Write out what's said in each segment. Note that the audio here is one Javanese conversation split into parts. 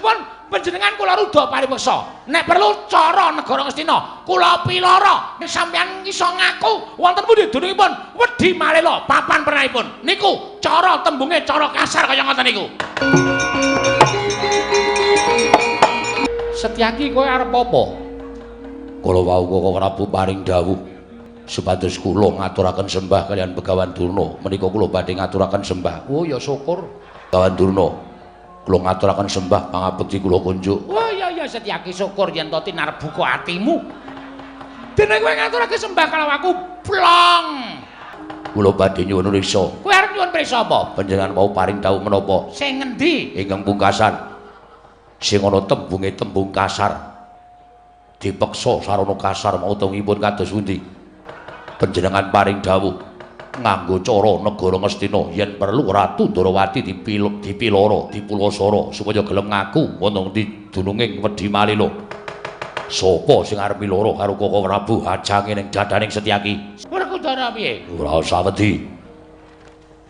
Salajengipun panjenengan kula rudha paripeksa. Nek perlu cara negara Ngastina, kula pilara sampeyan iso ngaku wonten pundi dunungipun Wedi Malela papan pernahipun. Niku cara tembunge cara kasar kaya ngoten niku. Setyaki kowe arep apa? Kula wau Koko Prabu paring dawuh supados kula ngaturaken sembah kaliyan Begawan Durna. Menika kula badhe ngaturaken sembah. Oh ya syukur. Begawan Durna, kula ngaturaken sembah pangabekti kula kunjuk. Oh iya iya Setyaki syukur yen to tinarbuka atimu. Dene kowe ngaturake sembah karo aku plong. Kula badhe nyuwun prisa. Kowe arep nyuwun prisa apa? Panjenengan wau paring dawuh menapa? Sing ngendi? Ingkang pungkasan. Sing ana tembunge tembung kasar. Dipeksa sarana kasar mau tengipun kados pundi? Panjenengan paring dawuh nganggo cara negara Ngastina yen perlu Ratu Ndorowati dipilara, dipulasara supaya gelem ngaku wonten ndi dununging Wedi Malila. Sapa sing arep milara karo Koko Prabu hajange ning dadaning Setyaki? Werkudara piye? Ora usah wedi.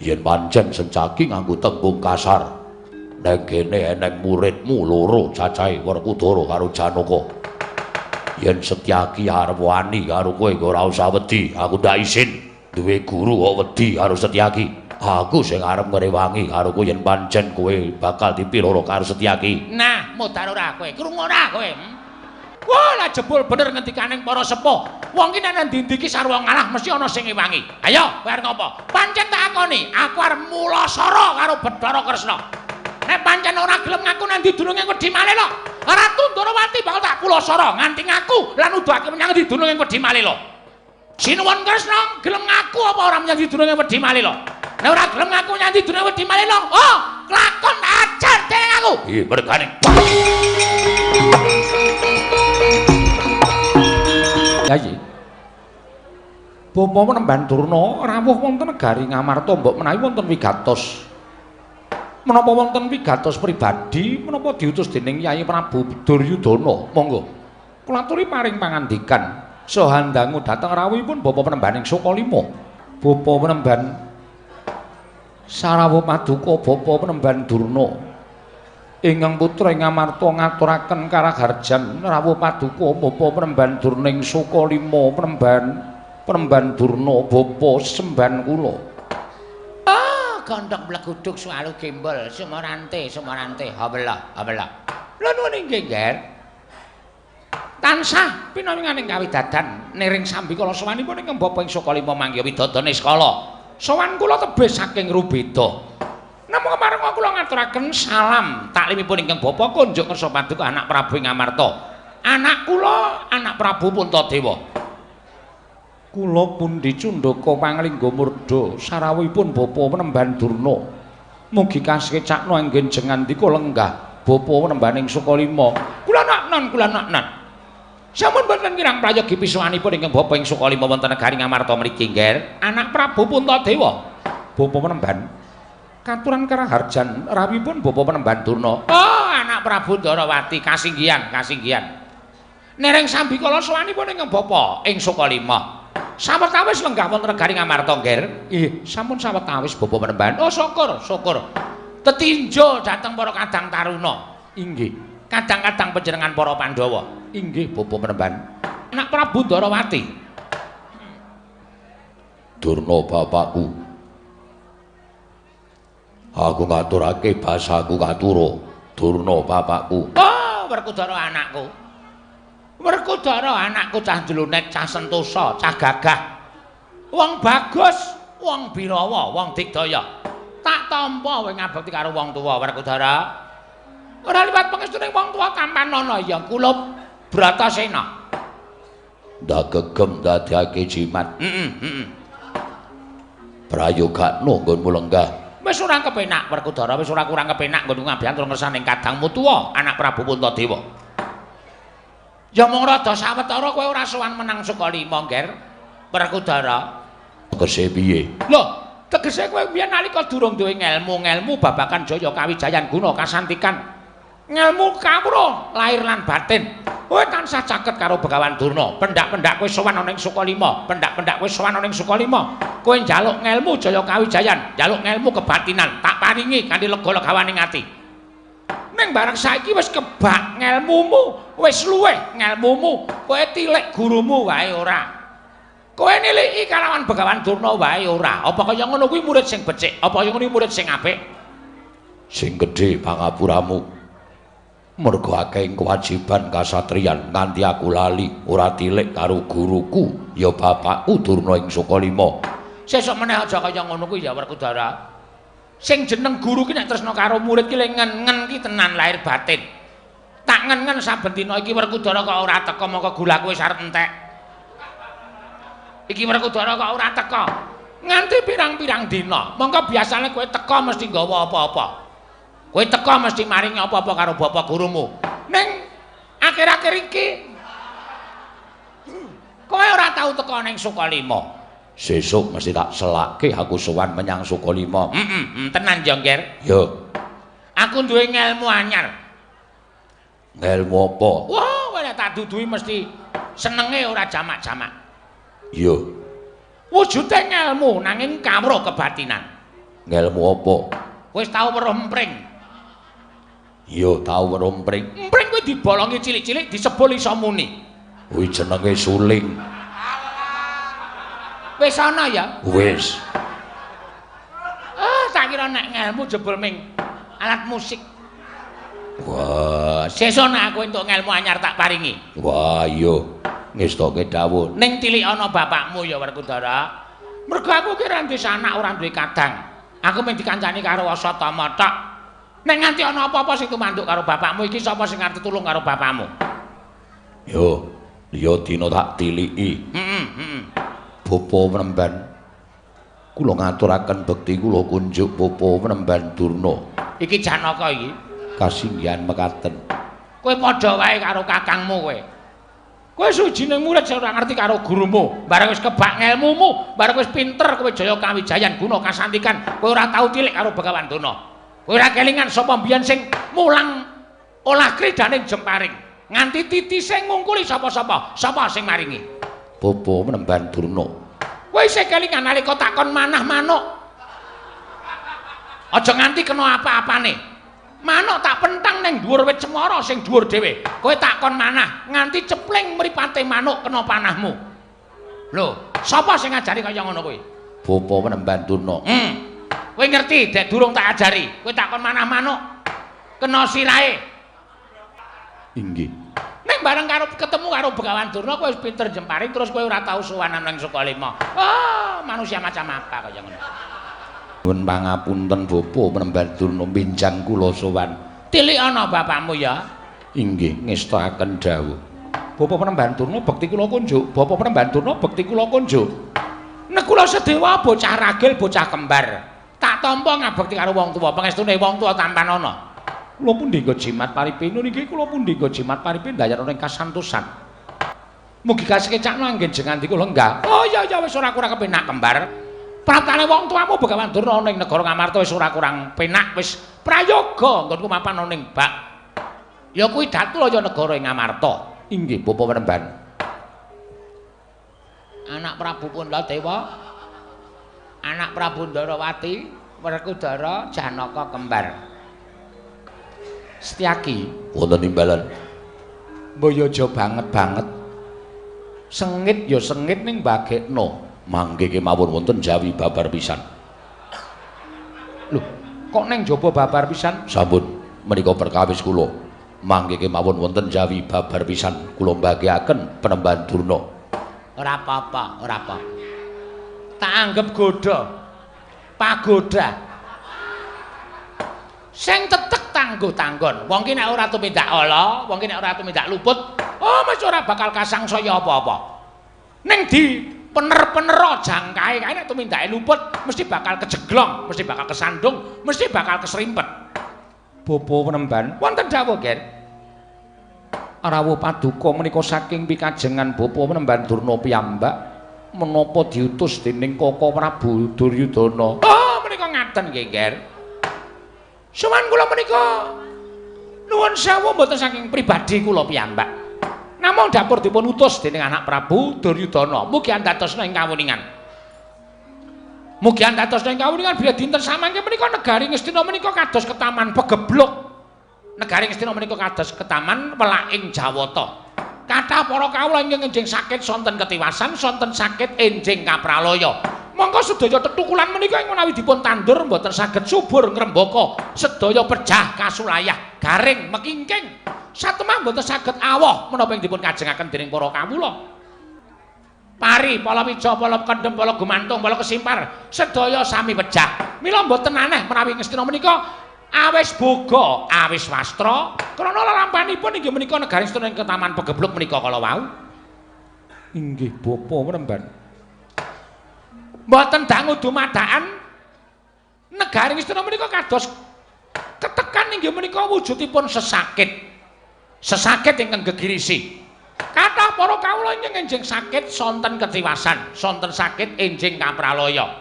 Yen pancen Setyaki nganggo tembung kasar, neng kene eneng muridmu loro cacahe Werkudara karo Janaka. Yen Setyaki arep wani karo kowe ora usah wedi, aku ndak isin. Duwe guru kok wedi karo Setyaki. Aku sing arep ngrewangi karo kowe yen pancen kowe bakal dipilara karo Setyaki. Nah, modar ora kowe, krungu ora kowe? Wah, lah jebul bener ngendikaning para sepuh. Wong ki nek ndi-ndi ki sarwa ngalah mesti ana sing ngewangi. Ayo, kowe arep ngopo? Pancen tak akoni, aku arep mulasara karo Bathara Kresna. Nek pancen ora gelem ngaku nang ndi dununge Wedi Malela, Ratu Ndorowati bakal tak pulasara nganti ngaku lan nuduhake menyang ndi dununge Wedi Malela. Sinuwun Kresna gelem ngaku apa ora menyang ndi dununge Wedi Malela? Nek ora gelem ngaku menyang ndi dununge Wedi Malela, oh, kelakon ajar dening aku. Ih, mergane. Yayi. Bapa Penemban Durna rawuh wonten negari Ngamarta mbok menawi wonten wigatos. Menapa wonten wigatos pribadi menapa diutus dening Yayi Prabu Duryudana? Monggo. Kula aturi paring pangandikan saha ndangu dhateng rawuhipun Bapa Penembaning Sukalima. Bapa Penemban sarawuh paduka Bapa Penemban Durna ingkang putra ing Ngamarta ngaturaken karaharjan rawuh paduka Bapa Penemban Durna ing Sukalima Penemban Durna bapa semban kula. Gondok mleguduk suwalu gembol sumorante sumorante habelah habelah. Lha nuwun inggih Nger. Tansah pinawinganing kawidadan niring sambikala sowanipun ingkang bapa ing Sukalima manggiha widodane skala. Sowan kula tebih saking Rubeda. Namung kemareng kula ngaturaken salam taklimipun ingkang bapa kunjuk ngersa paduka anak Prabu ing Ngamarta. Anak kula anak Prabu Puntadewa. Kula pundi cundaka panglingga murda sarawuhipun Bapa Penemban Durna. Mugi kasekcakna anggen jengandika lenggah Bapa Penembaning Sukalima. Kula naknan kula naknan. Sampun boten kirang prayogi pisuwanipun ingkang Bapa ing Sukalima wonten negari Ngamarta mriki Ngger. Anak Prabu Puntadewa. Bapa Penemban katuran karaharjan rawuhipun Bapa Penemban Durna. Oh, anak Prabu Ndorowati kasinggihan kasinggihan. Nereng sambikala sowanipun ingkang Bapa ing Sukalima. Sawetawis lenggah wonten negari Ngamarta Ngger. Nggih, sampun sawetawis Bapa Penemban. Oh, syukur, syukur. Tetinjo dhateng para kadang taruna. Inggih. Kadang-kadang panjenengan para Pandhawa. Inggih, Bapa Penemban. Anak Prabu Ndorowati. Durna bapakku. Aku ngaturake basaku katura. Durna bapakku. Oh, Werkudara anakku. Werkudara anakku cah jlonet, cah sentosa, cah gagah. Wong bagus, wong birawa, wong digdaya. Tak tampa kowe ngabekti karo wong tuwa, Werkudara. Ora liwat pangestune wong tuwa tampanana ya kulup Bratasena. Ndak gegem dadekake jimat. Heeh, heeh. Prayogakno nggonmu lenggah. Wis ora kepenak Werkudara, wis ora kurang kepenak nggonmu ngabiyantur ngersane kadangmu tuwa, anak Prabu Puntadewa. Ya mung rada sawetara kowe ora sowan menang Sukalima, Ngger. Werkudara. Tegese piye? Lho, tegese kowe biyen nalika durung duwe ngelmu-ngelmu babagan jaya kawijayan guna kasantikan. Ngelmu kawruh lahir lan batin. Kowe tansah caket karo Begawan Durna. Pendak-pendak kowe sowan ana ing Sukalima, pendak-pendak kowe sowan ana ing Sukalima. Kowe njaluk ngelmu jaya kawijayan, njaluk ngelmu kebatinan, tak paringi kanthi lega-legawaning ati. Ning bareng saiki wis kebak ngelmumu, wis luweh ngelmumu, kowe tilik gurumu wae ora. Kowe niliki kalawan Begawan Durna wae ora. Apa kaya ngono kuwi murid sing becik? Apa kaya ngono kuwi murid sing apik? Sing gedhe pangapuramu. Mergo akeh kewajiban kasatriyan nganti aku lali ora tilik karo guruku ya bapakku Durna ing Sukalima. Sesuk meneh aja kaya ngono kuwi ya Werkudara. Sing jeneng guru ki nek tresna karo murid ki le ngen-ngen ki tenan lahir batin. Tak ngen-ngen saben dina iki Werkudara kok ora teka mongko gulaku wis arep entek. Iki Werkudara kok ora teka. Nganti pirang-pirang dina. Mongko biasane kowe teka mesti nggawa apa-apa. Kowe teka mesti maringi apa-apa karo bapak gurumu. Ning akhir-akhir iki kowe ora tau teka ning Sukalima. Sesuk mesti tak selake aku sowan menyang Sukalima. Tenan yo, Ngger. Yo. Aku duwe ngelmu anyar. Ngelmu apa? Wah, nek tak duduhi mesti senenge ora jamak-jamak. Yo. Wujude ngelmu nanging kawruh kebatinan. Ngelmu apa? Wis tau weruh empring? Yo, tau weruh empring. Empring kuwi dibolongi cilik-cilik disebul iso muni. Kuwi jenenge suling. Wis ana ya? Wis. Ah, tak kira nek ngelmu jebul ming alat musik. Wah, sesuk nek aku entuk ngelmu anyar tak paringi. Wah, iya. Ngestoke dawuh. Ning tilik ana bapakmu ya Werkudara. Mergo aku ki ora duwe sanak, ora duwe kadang. Aku mung dikancani karo Aswatama tok. Nek nganti ana apa-apa sing tumanduk karo bapakmu iki sapa sing arep tulung karo bapakmu? Yo, liya dina tak tiliki. Heeh, Bapa Penemban, kula ngaturaken bekti kula kunjuk Bapa Penemban Durna. Iki Janaka iki. Kasinggihan mekaten. Kowe padha wae karo kakangmu kowe. Kowe suwijining murid sing ora ngerti karo gurumu. Bareng wis kebak ngelmumu, bareng wis pinter kowe jaya kawijayan guna kasantikan, kowe ora tau tilik karo Begawan Durna. Kowe ora kelingan sapa mbiyen sing mulang olah kridaning jemparing. Nganti titise ngungkuli sapa-sapa, sapa sing maringi? Bapa Penemban Durna. Kowe isih kelingan nalika takon manah manuk. Aja nganti kena apa-apane. Manuk tak pentang ning dhuwur wit cemara sing dhuwur dhewe. Kowe takon manah nganti cepling mripate manuk kena panahmu. Lho, sapa sing ngajari kaya ngono kuwi? Bapa Penemban Durna. Kowe ngerti dek durung tak ajari. Kowe takon manah manuk kena sirahe. Inggih. Ning bareng karo ketemu karo Begawan Durna kowe wis pinter jemparing terus kowe ora tau sowanan nang Sukalima. Ah, manusia macam apa kaya ngono. Nyuwun pangapunten Bapa Penemban Durna benjang kula sowan. Tilik ana bapakmu ya. Inggih, ngestakaken dawuh. Bapa Penemban Durna bekti kula kunjuk. Bapa Penemban Durna bekti kula kunjuk. Nek kula sedewa bocah ragil, bocah kembar. Tak tampa ngabekti karo wong tuwa, pangestune wong tuwa tampan ana. Kula pundi nggo jimat paripin niki, kula pundi nggo jimat paripin dayana ing kasantosan. Mugi kasekecakno anggen jengandi kula lenggah. Oh iya iya wis ora kurang kepenak kembar. Praptane wong tuamu Begawan Durna ning negara Ngamarta wis ora kurang penak, wis prayoga nggonku mapan ana ning bak. Ya kuwi Datulaya negara ing Ngamarta. Inggih Bapa Penemban. Anak Prabu Puntadewa, anak Prabu Ndarawati, Werkudara Janaka kembar. Setyaki wonten imbalan. Mbaya aja banget-banget. Sengit ya sengit ning bagekno. Mangke kemawon wonten Jawi babar pisan. Lho, kok ning jaba babar pisan? Sampun menika perkawis kula. Mangke kemawon wonten Jawi babar pisan kula mbagiaken Penemban Durna. Ora apa-apa, ora apa. Tak anggap godha. Pagoda. Sing tetek tangguh tanggon. Wong ki nek ora tumindak ala, wong ki nek ora tumindak luput, oh mesti ora bakal kasangsaya apa-apa. Ning di pener-penera jangkae kae nek tumindake luput mesti bakal kejeglong, mesti bakal kesandung, mesti bakal keserimpet. Bapa Penemban, wonten dawuh, Ger. Rawuh paduka menika saking pikajengan Bapa Penemban Durna piyambak menapa diutus dening Kaka Prabu Duryudana. Oh, menika ngaten nggih, Ger. Sowan kula menika nuwun sewu mboten saking pribadi kula piyambak. Namung dapur dipun utus dening anak Prabu Duryudana. Mugi andhatosna ing kawuningan. Mugi andhatosna ing kawuningan bilih dinten samangke menika negari Ngastina menika kados ketaman pegebluk. Negari Ngastina menika kados ketaman welaking Jawata. Kathah para kawula ingkang enjing sakit sonten ketiwasan, sonten sakit enjing kapralaya. Mongko sedaya tetukulan menika ing menawi dipun tandur mboten saged subur ngrembaka, sedaya pejah kasulayah, garing mekingking. Satemah mboten saged awoh menapa ing dipun kajengaken dening para kawula. Pari, palawija, pala kendhem, pala gumantung, pala kesimpar, sedaya sami pejah. Mila mboten aneh menawi Ngastina menika awis boga, awis wastra, krana lelampanipun inggih menika negari Ngastina ing ketaman pegebluk menika kala wau. Inggih bapa mremban. Mboten dangu dumadaan negari Ngastina menika kados ketekan inggih menika wujudipun sesakit. Sesakit ingkang gegirisi. Kathah para kawula ingkang enjing sakit sonten ketiwasan, sonten sakit enjing kapralaya.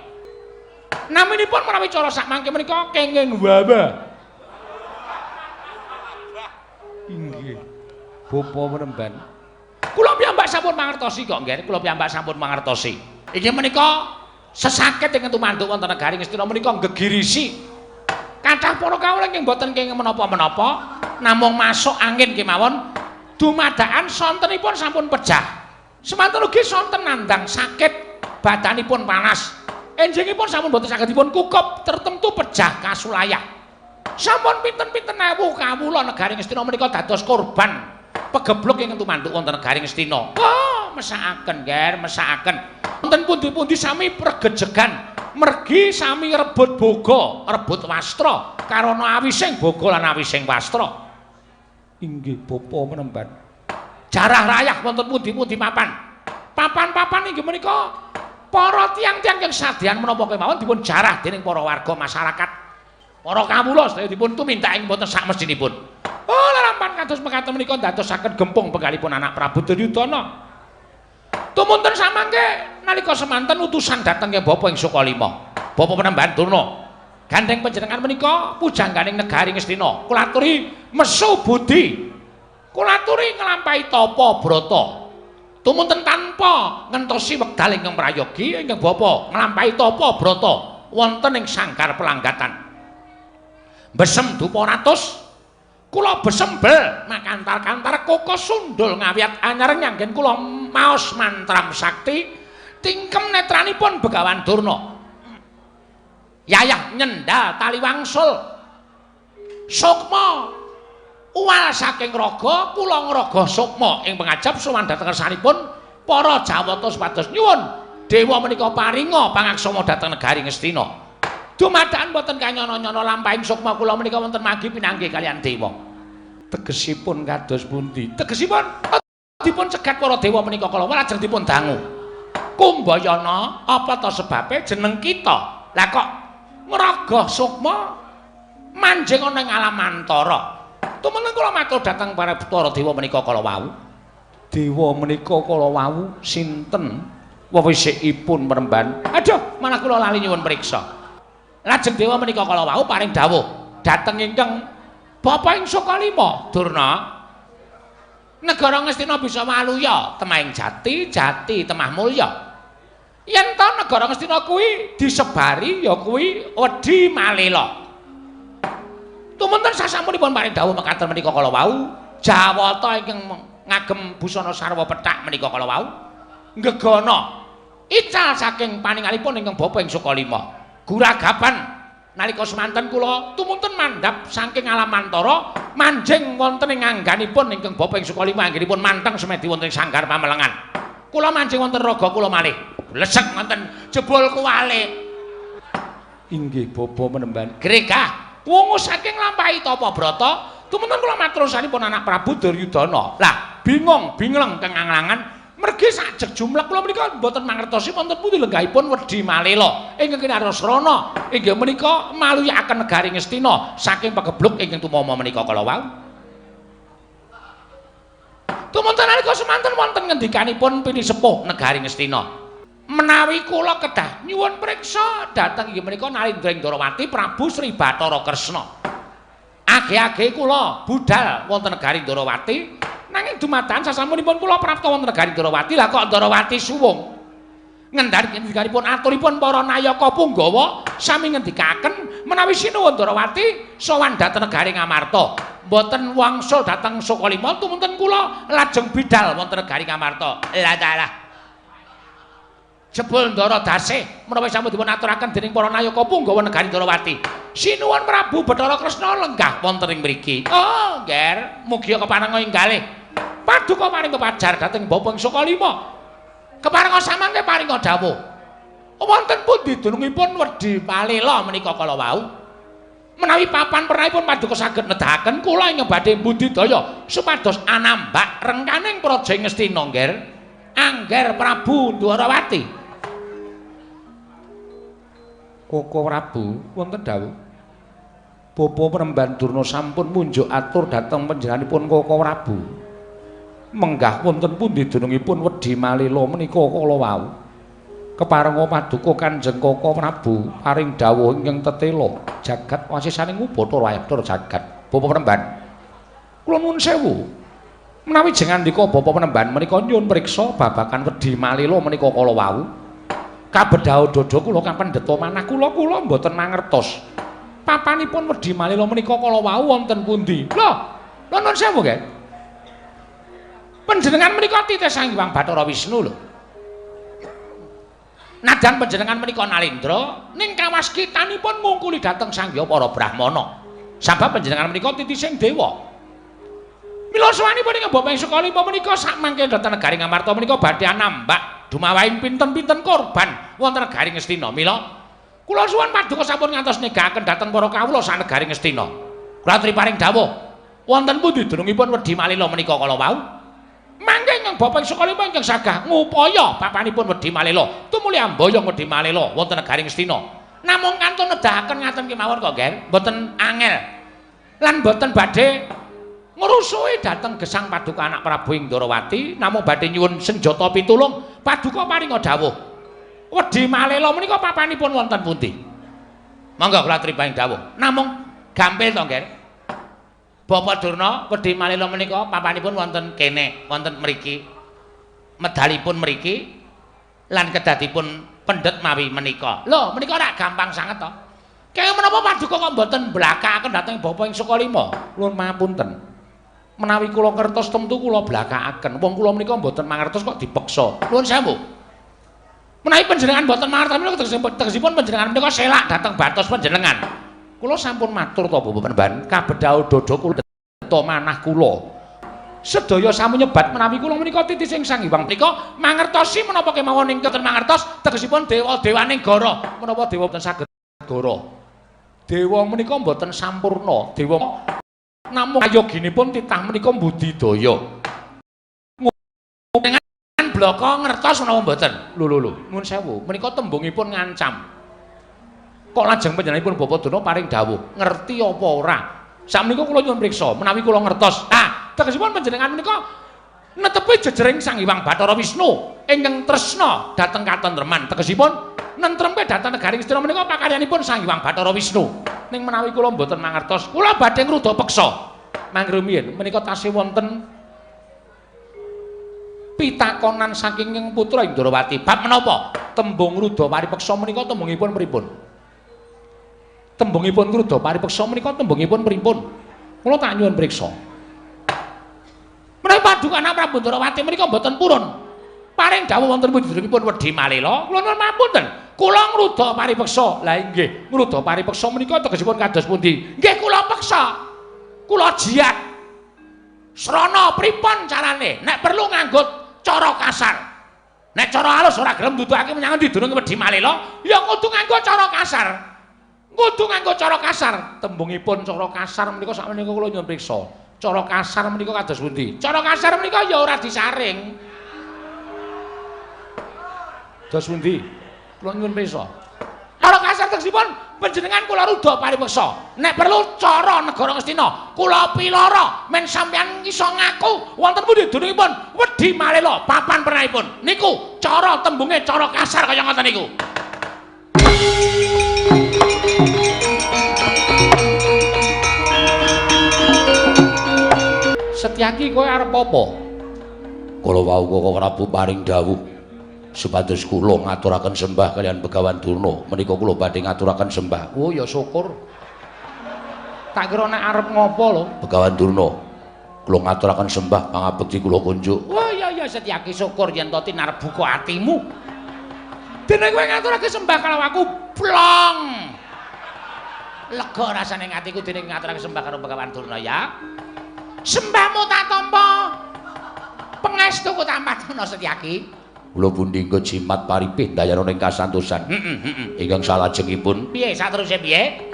Naminipun menawi cara sakmangke menika kenging wabah. Inggih. Bapa mremban. Kula piyambak sampun mangertosi kok, nggih. Kula piyambak sampun mangertosi. Inggih menika sesakit ingkang tumanduk wonten negari Ngastina menika gegirisi. Kathah para kawula ingkang boten kenging menapa-menapa, namung masuk angin kemawon dumadaan sontenipun sampun pejah. Semanten ugi sonten nandhang sakit, badanipun panas. Enjingipun sampun boten saged dipun kukup, tertentu pejah kasulayah. Sampun pinten-pinten ewu kawula negari Ngastina menika dados korban pegebluk ingkang tumanduk wonten negari Ngastina. Oh, mesakaken, Nger, mesakaken. Wonten pundi-pundi sami pregejegan, mergi sami rebut boga, rebut wastra, karana awising boga lan awising wastra. Inggih bapa mremban. Jarah rayah wonten pundi-pundi papan. Papan-papan inggih menika para tiyang-tiyang ingkang sadean menapa kemawon dipun jarah dening para warga masyarakat. Para kawula sedaya dipun tumindak ing boten sakmestinipun. Oh, lelampan kados mekaten menika ndadosaken gempung penggalipun anak Prabu Duryudana. Tumunten samangke nalika semanten utusan dhateng ke Bapa ing Sukalima. Bapa Penemban Durna. Gandeng panjenengan menika pujangganing negari Ngastina. Kula aturi mesu budi. Kula aturi nglampahi tapa brata. Tumunten tanpa ngentosi wekdal ingkang prayogi ingkang bapa nglampahi tapa brata wonten ing sanggar pelanggatan. Besem dupa ratus kula besembel makantar-kantar koko sundul ngawiyat anyar nyanggen kula maos mantram sakti tingkem netranipun Begawan Durna. Yayah nyendal tali wangsul sukma uwal saking raga kula ngraga sukma ing pangajap sowan dhateng kersanipun para Jawata supados nyuwun dewa menika paringa pangaksama dhateng negari Ngastina. Dumadaan boten kanyana-nyana lampahing sukma kula menika wonten manggi pinanggih kaliyan dewa. Tegesipun kados pundi? Tegesipun dipun cegat para dewa menika kala lajeng dipun dangu. Kumbayana apa ta sebabe jeneng kita? Lah kok ngraga sukma manjing ana ing alam antara. Tumunten kula matur dhateng para dewa menika kala wau. Dewa menika kala wau sinten wewisikipun mremban? Aduh, malah kula lali nyuwun priksa. Lajeng dewa menika kala wau paring dawuh dhateng ingkang Bapa ing Sukalima, Durna. Negara Ngastina bisa waluya temahing jati, jati temah mulya. Yen ta negara Ngastina kuwi disebari ya kuwi wedi malela. Tumunten sasampunipun paring dawuh mekaten menika kala wau, Jawata ingkang ngagem busana sarwa pethak menika kala wau nggegana ical saking paningalipun ingkang bapa ing Sukalima. Guragapan nalika semanten kula tumunten mandhap saking alam antara manjing wonten ing angganipun ingkang bapa ing Sukalima anggenipun manteng semedi wonten ing sanggar pamelengan. Kula manjing wonten raga kula malih. Blesek wonten jebul kuwalik. Inggih bapa menemban. Gregah wungu saking lampahi tapa brata tumunten kula matur sanipun anak Prabu Duryudana. Lah bingung bingleng kenganglangan mergi sajeg jumlek kula menika mboten mangertosi wonten pundi lenggahipun wedi malela ingkang kinarasrana inggih menika maluyakaken negari Ngastina saking pegebluk ingkang tumama menika kala wau. Tumunten nalika semanten wonten ngendikanipun pinisepuh negari Ngastina. Menawi kula kedah nyuwun priksa dhateng inggih menika Nalindra Ndrawati Prabu Sri Bathara Kresna. Age-age kula budal wonten negari Ndrawati nanging dumadakan sasampunipun kula prapta wonten negari Ndrawati lah kok Ndrawati suwung. Ngendari ngendikanipun aturipun para nayaka punggawa sami ngendikaken menawi sinuwun Ndrawati sowan dhateng negari Ngamarta. Mboten wangsul dhateng Sukalima tumunten kula lajeng bidal wonten negari Ngamarta. La dalah. Jebul Ndara Dasih menawi sampun dipun aturaken dening para nayaka punggawa negari Ndrawati. Sinuwun Prabu Bathara Kresna lenggah wonten ing mriki. Oh, Ngger, mugia keparenga ing galih. Paduka paring pepajar dhateng Bapa ing Sukalima. Keparenga samangke paringa dawuh. Wonten pundi dunungipun Wedhi Palela menika kala wau? Menawi papan pernahipun paduka saged nedahaken kula ingkang badhe budidaya supados anambak rengkaning praja Ngastina, Ngger. Angger Prabu Ndwarawati. Koko Prabu wonten dawuh. Bapa Penemban Durna sampun munjuk atur dhateng panjenenganipun Koko Prabu. Menggah wonten pundi dunungipun Wedhi Malela menika kala wau. Keparenga paduka Kanjeng Koko Prabu paring dawuh ingkang tetela jagat wasisaning Bathara Bathara jagat. Bapa Penemban, kula nuwun sewu. Menawi jengandika Bapa Penemban menika nyuwun priksa babagan Wedhi Malela menika kala wau. Kabedhaha dada kula kapendheta manah kula kula mboten mangertos. Papanipun Wedhi Malela menika kala wau wonten pundi? Lho, nuwun sewu nggih. Panjenengan menika titih Sang Hyang Bathara Wisnu lho. Nadan panjenengan menika Nalendra ning kawaskitanipun ngungkuli dhateng Sang Hyang para Brahmana. Sabab panjenengan menika titising dewa. Mila sawanipun ing Bapa ing Sukalima menika sakmangke dhateng negari Ngamarta menika badhe anambak dumawahing pinten-pinten korban wonten negari Ngastina. Mila kula suwun paduka sampun ngantos negaken dhateng para kawula sak negari Ngastina. Kula aturi paring dawuh wonten pundi dunungipun Wedhi Malela menika kala wau? Mangke ingkang Bapa ing Sukalima ingkang sagah ngupaya papanipun Wedhi Malela tumuli amboyong Wedhi Malela wonten negari Ngastina. Namung kantun nedahaken ngaten kemawon kok, Ngger, mboten angel. Lan mboten badhe ngrusuhi dhateng gesang paduka anak Prabu ing Ndrawati, namung badhe nyuwun senjata pitulung paduka paringa dawuh. Wedhi Malela menika papanipun wonten pundi? Monggo kula aturi paring dawuh. Namung gampil to, Ngger. Bapak Durna, Wedhi Malela menika papanipun wonten kene, wonten mriki. Medalipun mriki lan kedadipun pendhet mawi menika. Lho, menika ora gampang sanget to. Kaya menapa paduka kok mboten mblakakaken dhateng Bapa ing Sukalima? Nuwun pangapunten. Menawi kula ngertos tentu kula blakakaken. Wong kula menika mboten mangertos kok dipeksa. Nuwun sewu. Menawi panjenengan mboten mangertos menika tegesipun panjenengan menika selak dhateng batos panjenengan. Kula sampun matur to Bapak Penemban, kabedhaha dada kula deta manah kula. Sedaya sampun nyebat menawi kula menika titising Sang Hyang menika mangertosi menapa kemawon ingkang mangertos tegesipun dewa-dewaning gara. Menapa dewa mboten saged gara? Dewa menika mboten sampurna. Dewa namung ayoginipun titah menika budidaya. Dengan blaka ngertos menapa mboten? Lho lho lho, nuwun sewu, menika tembungipun ngancam. Kok lajeng panjenenganipun Bapak Durna paring dawuh, ngerti apa ora? Sakmenika kula nyuwun priksa, menawi kula ngertos. Ah, tegesipun panjenengan menika netepi jejering Sang Hyang Bathara Wisnu ingkang tresna dhateng katentreman. Tegesipun nentremke dhateng negari Ngastina menika pakaryanipun Sang Hyang Bathara Wisnu. Ning menawi kula mboten mangertos, kula badhe ngruda peksa. Mangrumiyin menika tasih wonten pitakonan saking ing putra Indrawati. Bab menapa? Tembung ngruda paripeksa menika tembungipun pripun? Tembungipun ngruda paripeksa menika tembungipun pripun? Kula tak nyuwun priksa. Menawi paduka anak Prabu Ndrawati menika mboten purun. Paring dawuh wonten pundhutipun Wedhi Malela, kula nuwun pangapunten. Kula ngruda paripeksa. Lah inggih, ngruda paripeksa menika tegesipun kados pundi? Nggih kula peksa. Kula jiat. Srana pripun carane? Nek perlu nganggo cara kasar. Nek cara halus ora gelem nduduhake menyang endi dununge Wedhi Malela, ya kudu nganggo cara kasar. Kudu nganggo cara kasar. Tembungipun cara kasar menika sakmenika kula nyuwun priksa. Cara kasar menika kados pundi? Cara kasar menika ya ora disaring. Kados pundi? Kula nyuwun priksa. Cara kasar tegesipun panjenengan kula ruda paripeksa. Nek perlu cara negara Ngastina, kula pilara men sampeyan iso ngaku wonten pundi dunungipun Wedhi Malela papan pernahipun. Niku cara tembunge cara kasar kaya ngoten niku. Setyaki kowe arep apa? Kala wau Koko Prabu paring dawuh supados kula ngaturaken sembah kaliyan Begawan Durna. Menika kula badhe ngaturaken sembah. Oh ya syukur. Tak kira nek arep ngopo lho? Begawan Durna, kula ngaturaken sembah pangabekti kula kunjuk. Wah iya iya Setyaki, syukur yen to tinarbuka atimu. Dene kowe ngaturake sembah karo aku plong. Lega rasane ing atiku dene ngaturake sembah karo Begawan Durna ya. Sembahmu tak tampa. Pangestuku tampatana Setyaki. Kula pundi engko jimat paripih ndayana ing kasantosan. Heeh. Ingkang salajengipun piye sateruse piye?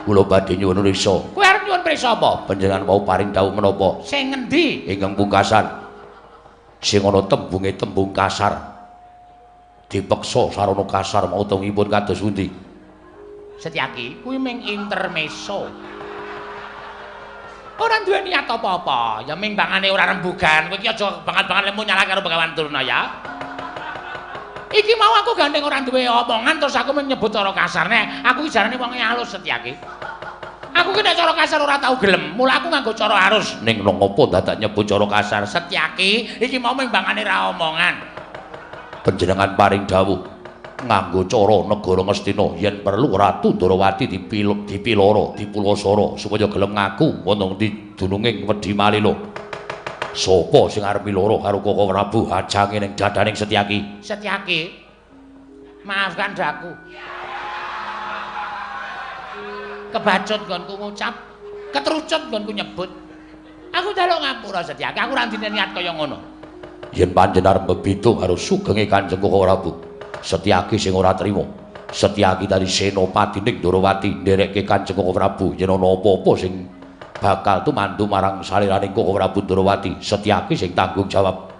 Kula badhe nyuwun prisa. Kowe arep nyuwun prisa apa? Panjenengan wau paring dawuh menapa? Sing ngendi? Ingkang pungkasan. Sing ana tembunge tembung kasar. Dipeksa sarana kasar mautungipun kados pundi? Setyaki, kuwi ming intermezzo. Ora duwe niat apa-apa, ya ming bangane ora rembugan. Kowe iki aja banget-banget lemu nyalahke karo Begawan Durna ya. Iki mau aku gandeng ora duwe omongan terus aku nyebut cara kasar. Nek aku iki jarane wonge halus Setyaki. Aku ki nek cara kasar ora tau gelem, mula aku nganggo cara halus. Ning nang apa dadak nyebut cara kasar? Setyaki, iki mau ming bangane ra omongan. Panjenengan paring dawuh nganggo cara negara Ngastina yen perlu Ratu Ndorowati dipiloro, dipulasara supaya gelem ngaku wonten di dununging Wedhi Malila. Sapa sing arep miloro karo Koko Prabu hajange ning dadaning Setyaki? Setyaki, maafkan daku. Kebacut nggonku ngucap, ketrucut nggonku nyebut. Aku njaluk ngapura Setyaki, aku ora ndine niat kaya ngono. Yen panjenengan arep bebeda karo sugenge Kanjeng Koko Prabu, Setyaki sing ora trima. Setyaki dadi senopati ning Ndorowati nderekke Kanjeng Koko Prabu yen ana apa-apa sing bakal tumandu marang saliraning Koko Prabu Ndorowati, Setyaki sing tanggung jawab.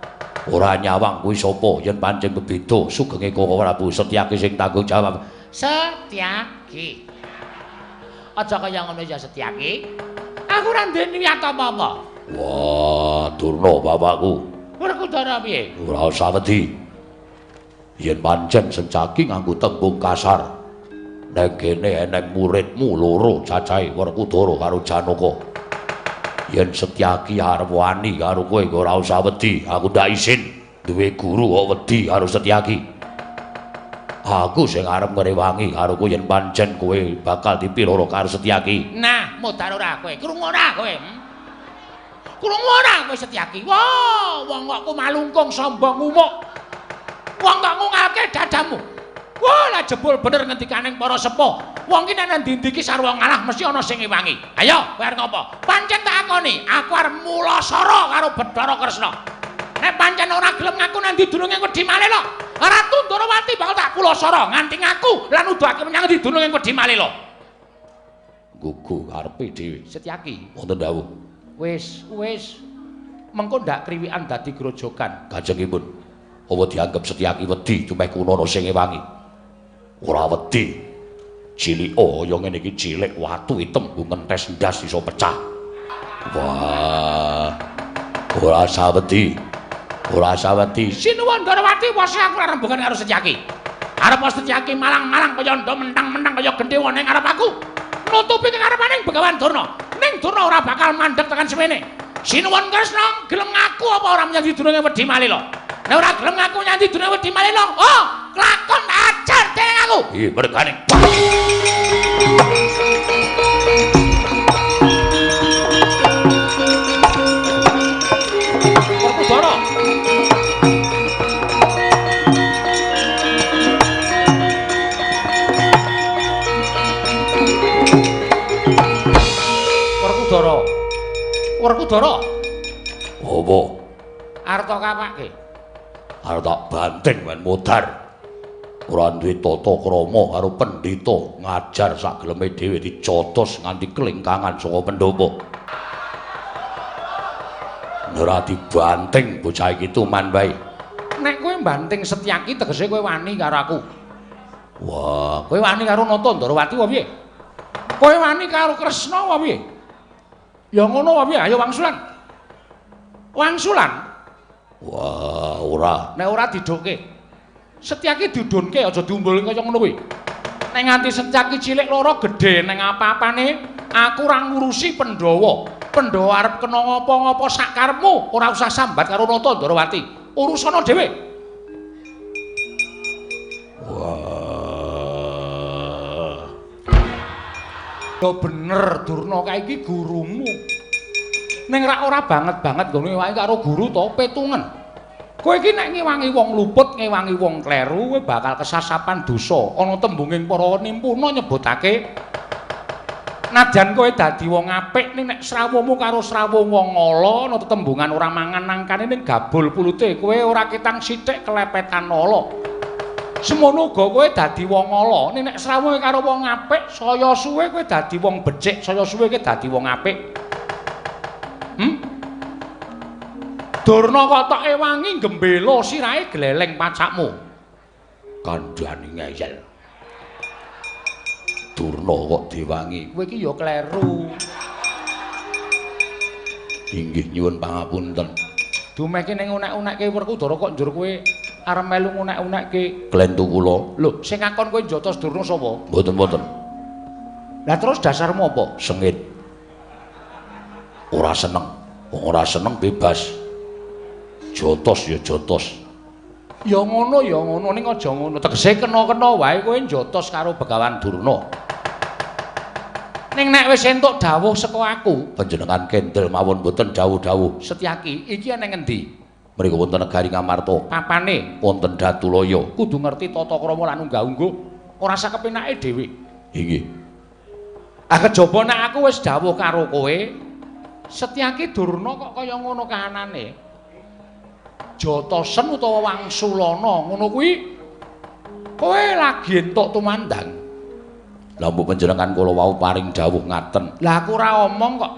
Ora nyawang kuwi sapa yen pancen bebeda sugenge Koko Prabu, Setyaki sing tanggung jawab. Setyaki. Aja kaya ngono ya Setyaki. Aku ora duwe niat apa-apa. Wah, Durna bapakku. Werkudara piye? Ora usah wedi. Yen pancen Setyaki nganggo tembung kasar, neng kene eneng muridmu loro cacahe Werkudara karo Janaka. Yen Setyaki arep wani karo kowe ora usah wedi, aku ndak isin duwe guru kok wedi karo Setyaki. Aku sing arep ngrewangi karo kowe yen pancen kowe bakal dipiloro karo Setyaki. Nah, modar ora kowe, krungu ora kowe? Krungu ora kowe Setyaki? Wah, wong kok malungkung sombong umuk. Wong kok ngungalke dadamu. Wah, lah jebul bener ngendikaning para sepuh. Wong ki nek nang ndi-ndi ki sarwa ngalah mesti ana sing ngewangi. Ayo, kowe arep ngopo? Pancen tak akoni, aku arep mulasara karo Bathara Kresna. Nek pancen ora gelem ngaku nang ndi dununge Wedhi Malila, Ratu Ndorowati bakal tak pulasara nganti ngaku lan nuduhake menyang ndi dununge Wedhi Malila. Gugu karepe dhewe. Setyaki, wonten dawuh. Wis, wis. Mengko ndak kriwikan dadi grojogan. Kajengipun. Apa dianggep Setyaki wedi tumeh kunono sing ngewangi? Ora wedi. Cilik kaya ngene iki cilik watu item nggo ngentes ndas iso pecah. Wah. Ora usah wedi. Ora usah wedi. Sinuwun Ndorowati wis aku ora rembugan karo Setyaki. Arep Setyaki malang-malang kaya ndha mentang-mentang kaya gendhewa ning arep aku. Nutupi kekarepaning Begawan Durna. Ning Durna ora bakal mandeg tekan semene. Sinuwun Kresna gelem ngaku apa ora menyang dununge Wedhi Malila? Nek ora gelem ngaku nyang dununge Wedhi Malila, oh, kelakon ajar dening aku. Ih, mergane. Werkudara. Werkudara. Werkudara. Apa? Arep tak kapake? Arep tak banting men modar. Ora duwe tata krama karo pendhita ngajar sak geleme dhewe dicotos nganti klingkangan saka pendopo. Ora dibanting bocah iki tuman wae. Nek kowe mbanting Setyaki tegese kowe wani karo aku. Wah, kowe wani karo Nata Ndorowati apa piye? Kowe wani karo Kresna apa piye? Ya ngono apa piye? Ayo wangsulan. Wangsulan. Wah, ora. Nek ora didokke. Setyaki didunke aja diumbulke kaya ngono kuwi. Nek nganti Setyaki cilik loro gedhe ning apa-apane, aku ora ngurusi Pandhawa. Pandhawa arep kena ngapa-ngapa sak karepmu, ora usah sambat karo Nata Ndorowati. Urusana dhewe. Wah. Ya bener Durna kae iki gurumu. Ning rak ora banget-banget nggone wae karo guru to petungen. Kowe iki nek ngewangi wong luput, ngewangi wong kleru, kowe bakal kesasapan dosa. Ana tembunging para nimpuna nyebutake najan kowe dadi wong apik ning nek srawuhmu karo srawuh wong ala ana tetembungan ora mangan nangkane ning gabul pulute kowe ora ketang sithik kelepetan ala. Semono uga kowe dadi wong ala ning nek srawuhe karo wong apik saya suwe kowe dadi wong becik, saya suwe kowe dadi wong apik. Durna kok tok ewangi gembela sirahe gleleng pacakmu. Kandhani ngeyel. Durna kok diwangi. Kowe iki ya kleru. Inggih nyuwun pangapunten. Dumehke ning unek-unekke Werkudara kok njur kowe arep melu ngunek-unekke klentu kula. Lho, sing ngakon kowe njotos Durna sapa? Mboten-mboten. Lah terus dasarmu apa? Sengit. Ora seneng. Wong ora seneng bebas. Jotos ya jotos. Ya ngono ya ngono ning aja ngono. Tegese kena-kena wae kowe njotos karo Begawan Durna. Ning nek wis entuk dawuh saka aku, panjenengan kendel mawon mboten dawuh-dawuh. Setyaki, iki ana ngendi? Mriku wonten negari Ngamarta. Papane wonten Datulaya. Kudu ngerti tata krama lan unggah-ungguh, ora sakepenake dhewe. Inggih. Ah kejaba nek aku wis dawuh karo kowe, Setyaki Durna kok kaya ngono kahanane. Jotosen utawa wangsulana ngono kuwi kowe lagi entuk tumandang. Lah mbok panjenengan kula wau paring dawuh ngaten. Lah aku ora omong kok.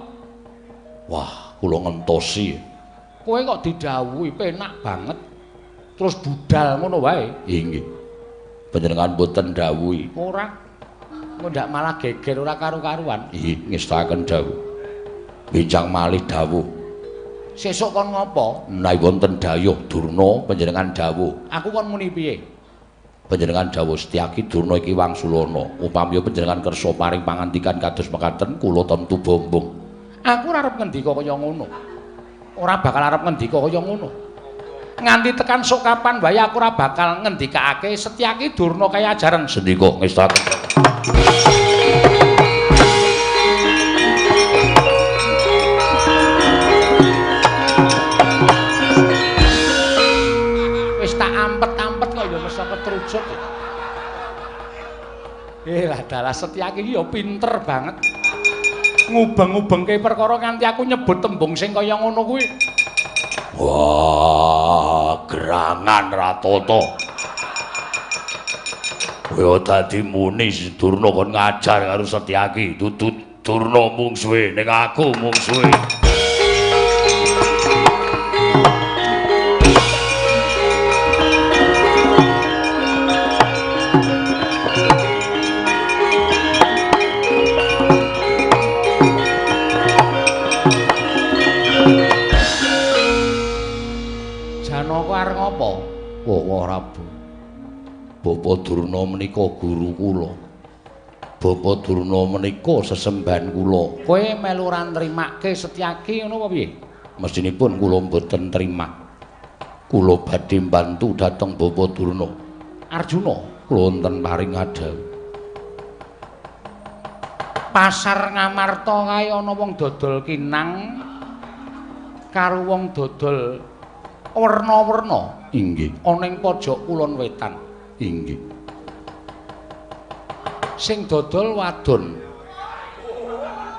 Wah, kula ngentosi. Kowe kok didhawuhi penak banget. Terus budal ngono wae. Inggih. Panjenengan mboten dawuhi. Ora. Engko ndak malah geger ora karu-karuan. Inggih, ngestaken dawuh. Benjang malih dawuh. Sesuk kon ngopo? Menawi wonten dayuh Durna panjenengan dawuh. Aku kon muni piye? Panjenengan dawuh Setyaki Durna iki wangsulana. Upami panjenengan kersa paring pangandikan kados mekaten kula tentu bombong. Aku ora arep ngendika kaya ngono. Ora bakal arep ngendika kaya ngono. Nganti tekan sok kapan wae aku ora bakal ngendikake Setyaki Durna kaya ajaran sendika ngestaken. Ketrucut. Lah dalah Setyaki iki ya pinter banget. Ngubeng-ubengke perkara nganti aku nyebut tembung sing kaya ngono kuwi. Wah, gerangan Ratata. Kowe dadi muni Durna kon ngajar karo Setyaki, dudu Durna mungsuhe ning aku mungsuhe. Bapak Prabu, Bapak Durna menika guru kula. Bapak Durna menika sesembahan kula. Kowe melu ora nrimake Setyaki ngono apa piye? Mestinipun kula mboten trima. Kula badhe mbantu dhateng Bapak Durna. Arjuna, kula wonten paring adhawuh. Pasar Ngamarta kae ana wong dodol kinang karo wong dodol werna-werna. Inggih. Ana ing pojok kulon wetan. Inggih. Sing dodol wadon.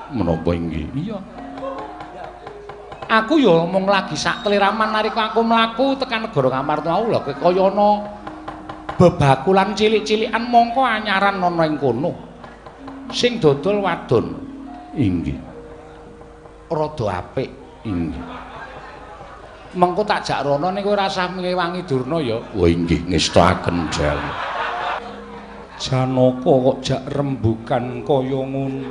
Menapa inggih? Iya. Aku ya mung lagi sak kliraman nalika aku mlaku tekan negara Ngamarta mau lho kaya ana bebakulan cilik-cilikan mongko anyaran ana ing kono. Sing dodol wadon. Inggih. Rada apik. Inggih. Mengko tak jak rono niku ora usah ngewangi Durna ya. Oh inggih ngestaken dawuh. Janaka kok jak rembugan kaya ngono.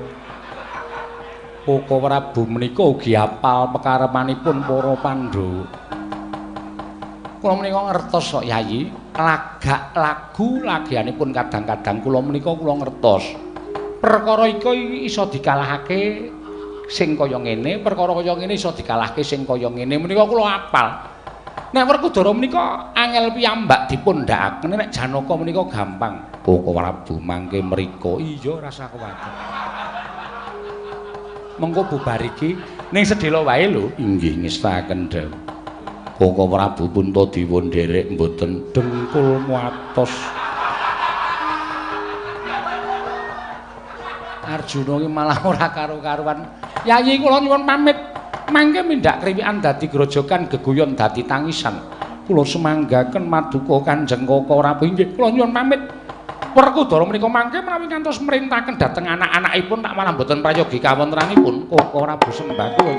Koko Prabu menika ugi apal pekarepanipun para Pandhawa. Kula menika ngertos kok Yayi, lagak lagu lagianipun kadang-kadang kula menika kula ngertos. Perkara iki iso dikalahake sing kaya ngene, perkara kaya ngene iso dikalahke sing kaya ngene. Menika kula apal. Nek Werkudara menika angel piyambak dipun ndhakaken, nek Janaka menika gampang. Koko Prabu mangke mriko. Iya, rasa kuwatir. Mengko bubar iki ning sedhela wae lho. Inggih ngestaken dawuh. Koko Prabu Puntadewa nderek mboten dengkul muatos. Arjuna ki malah ora karo-karuan. Yayi kula nyuwun pamit. Mangke mindhak kriwikan dadi grojogan geguyon dadi tangisan. Kula semanggaken maduka Kanjeng Koko Prabu. Inggih kula nyuwun pamit. Werkudara menika mangke menawi ngantos merintaken dhateng anak-anakipun tak malah mboten prayogi kawontenanipun Koko Prabu sembah kula.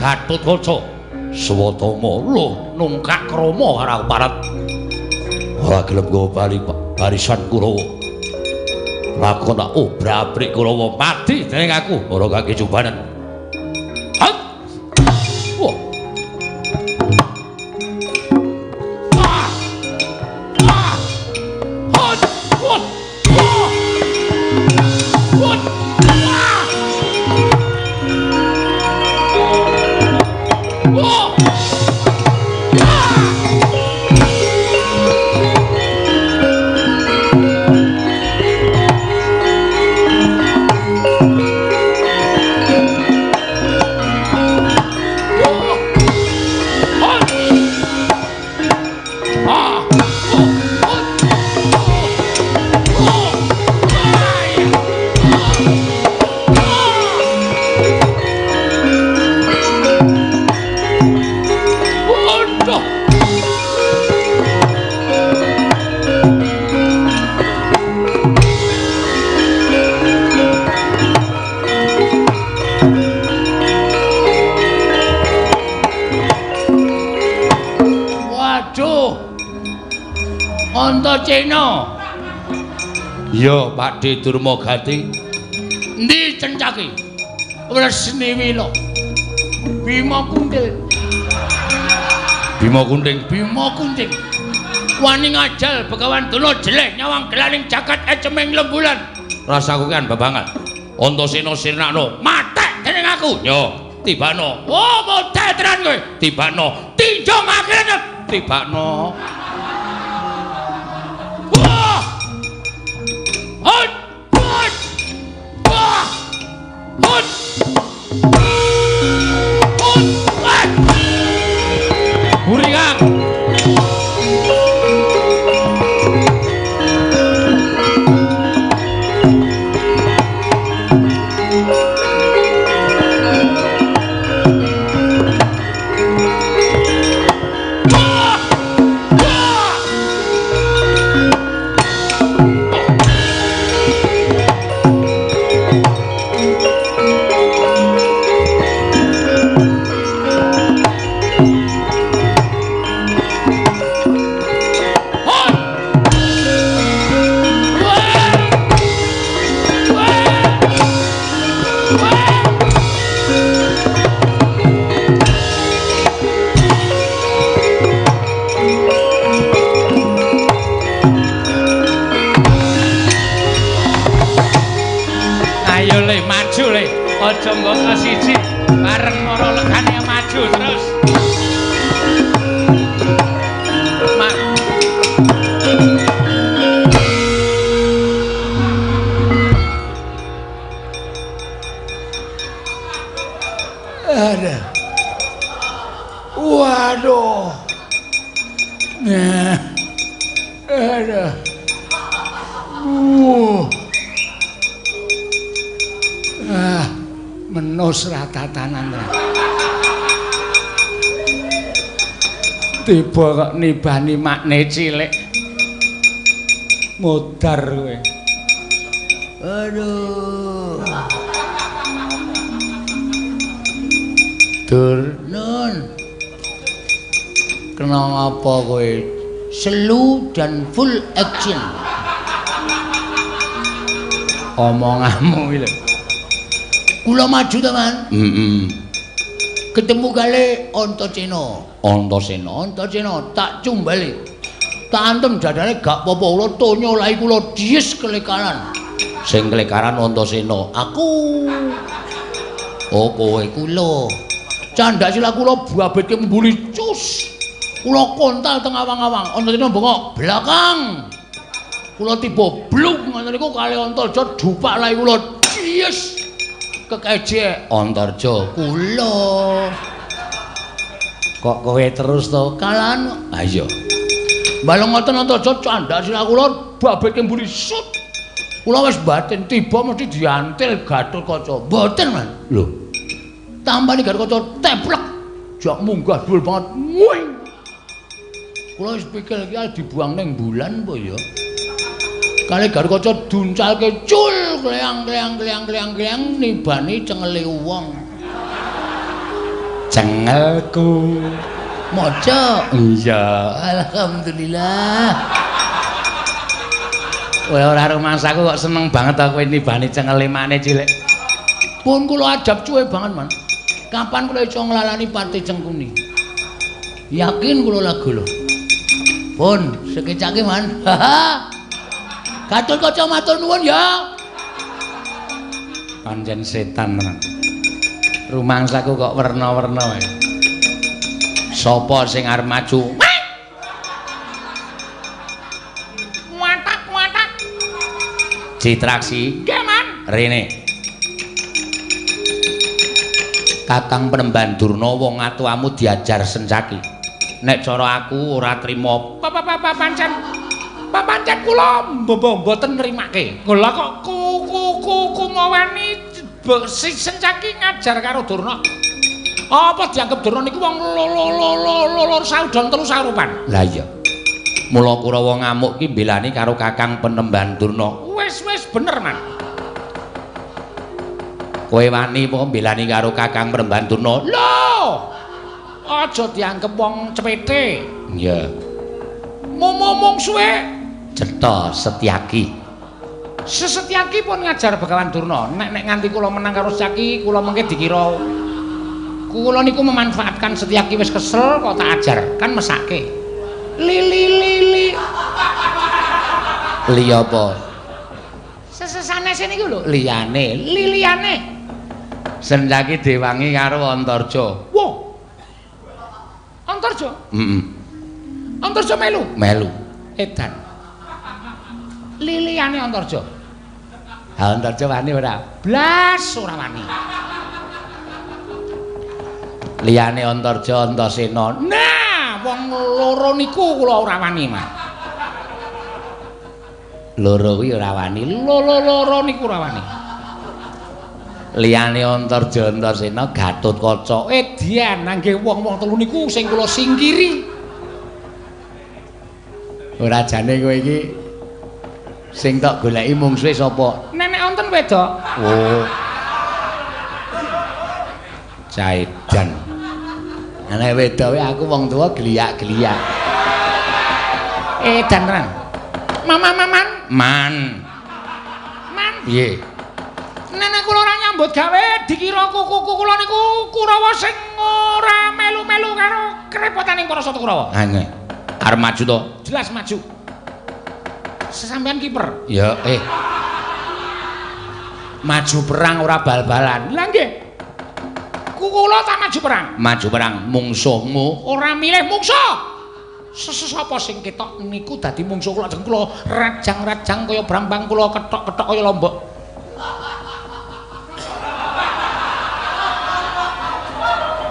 Gatotkaca Swatama lho nungkak krama karo parat ora gelem nggawa bali barisan Kurawa. Lakon tak obrak-abrik Kurawa mati dening aku ora kaki jubanan. Antasena. Iya, Pakde Durmagati. Endi cencaki? Wresniwila. Bima Kuntil. Bima Kunting, Bima Kunting. Wani ngajal Begawan Durna jeleh nyawang gelaning jagat eceming lembulan. Rasaku kan babangan. Antasena sirnakno, matek dening aku. Yo, tibano. Oh, model tenan kowe. Tibano. Tinjong akhirnya tibano. Wah! Hot! Hot! Wah! Hot! Hot! Hot! Buri Kang. Aja mbok siji bareng ora legane maju terus. Ada. Waduh. Nah. Ada. Ah. Menus ratatanan. Tiba kok nibani makne cilik. Modar kowe. Aduh. Dur nun. Kena ngapa kowe? Slow dan full action. Omonganmu iki lho. Kula maju to, Man. Heeh. Ketemu kali Antasena. Antasena, Antasena tak cumbali. Tak antem dadane gak apa-apa kula tonya lae kula dies kelekaran. Sing kelekaran Antasena, aku. Oh, kowe kula. Candhak sila kula babetke mbuli cus. Kula kontal teng awang-awang. Antasena bengok belakang. Kula tiba blung ngoten niku kali Antarja dupak lae kula dies. Kekeje Antarja kula. Kok kowe terus to kalan? Ha iya. Balung ngoten Antarja candhak sila kula babetke mburi sut. Kula wis batin tiba mesti diantil Gatotkaca. Mboten, Man. Lho. Tampani Gatotkaca teplek. Jak munggah dhuwur banget. Wing. Kula wis pikir iki dibuang ning bulan apa ya? Kali Gatotkaca duncalke cul kleang kleang kleang kleang kleang nibani cengele wong. Cengelku. Maca. Iya, alhamdulillah. Kowe ora rumangsaku kok seneng banget aku nibani cengele makne cilik. Pun kula ajab cuwe banget, Man. Kapan kula iso nglalani pati cengkuni? Yakin kula lagu lho. Pun sekecake, Man. Haha. Gatotkaca matur nuwun ya. Pancen setan tenan. Rumangsaku kok werna-werna wae. Sapa sing arep maju? Watak-watak. Citraksi. Nggih, Man. Rene. Kakang Penemban Durna wong atuamu diajar sencaki. Nek cara aku ora trima. Pancen pancen kula mboten nrimake. Kula kok kumawani sencaki ngajar karo Durna. Apa dianggep Durna niku wong loro saudon telu sarupan? Lah iya. Mula Kurawa ngamuk ki mbelani karo Kakang Penemban Durna. Wis wis bener, Man. Kowe wani apa mbelani karo Kakang Penemban Durna? Lho! Aja dianggep wong cepete. Iya. Mumungsuhe cetha Setyaki. Setyaki pun ngajar Begawan Durna, nek nganti kula menang karo Setyaki, kula mengke dikira kula niku memanfaatkan Setyaki wis kesel kok tak ajar, kan mesake. Li li li li. Li apa? Sesanese niku lho, liyane, liliyane. Setyaki diwangi karo Antarja. Wah. Antarja? Heeh. Antarja melu? Melu. Edan. Liliyane Antarja. Ha Antarja wani ora? Blas ora wani. Liyane Antarja Antasena. Nah, wong loro niku kula ora wani, Mas. Loro kuwi ora wani. Loro niku ora wani. Liyane Antarja Antasena Gatotkaca. Edian nangge wong-wong telu niku sing kula singkiri. Ora jane kowe iki sing tok goleki mungsuhe sapa? Nenek wonten wedok. Oh. Caedan. Nek wedok aku wong tuwa geliyak-geliyak. Edan tenan. Mama maman. Man. Man. Piye? Nenek kula ora nyambut gawe dikira kuku kula niku Kurawa sing ora melu-melu karo kerepotaning para sata Kurawa. Ha nggih. Arep maju to? Jelas maju. Sesampean kiper. Ya, Maju perang ora bal-balan. Lah nggih. Kula tak maju perang. Maju perang mungsuhmu ora milih mungsuh. Sesapa sing ketok niku dadi mungsuh kula jeng kula rajang-rajang kaya brambang kula kethok-kethok kaya lombok.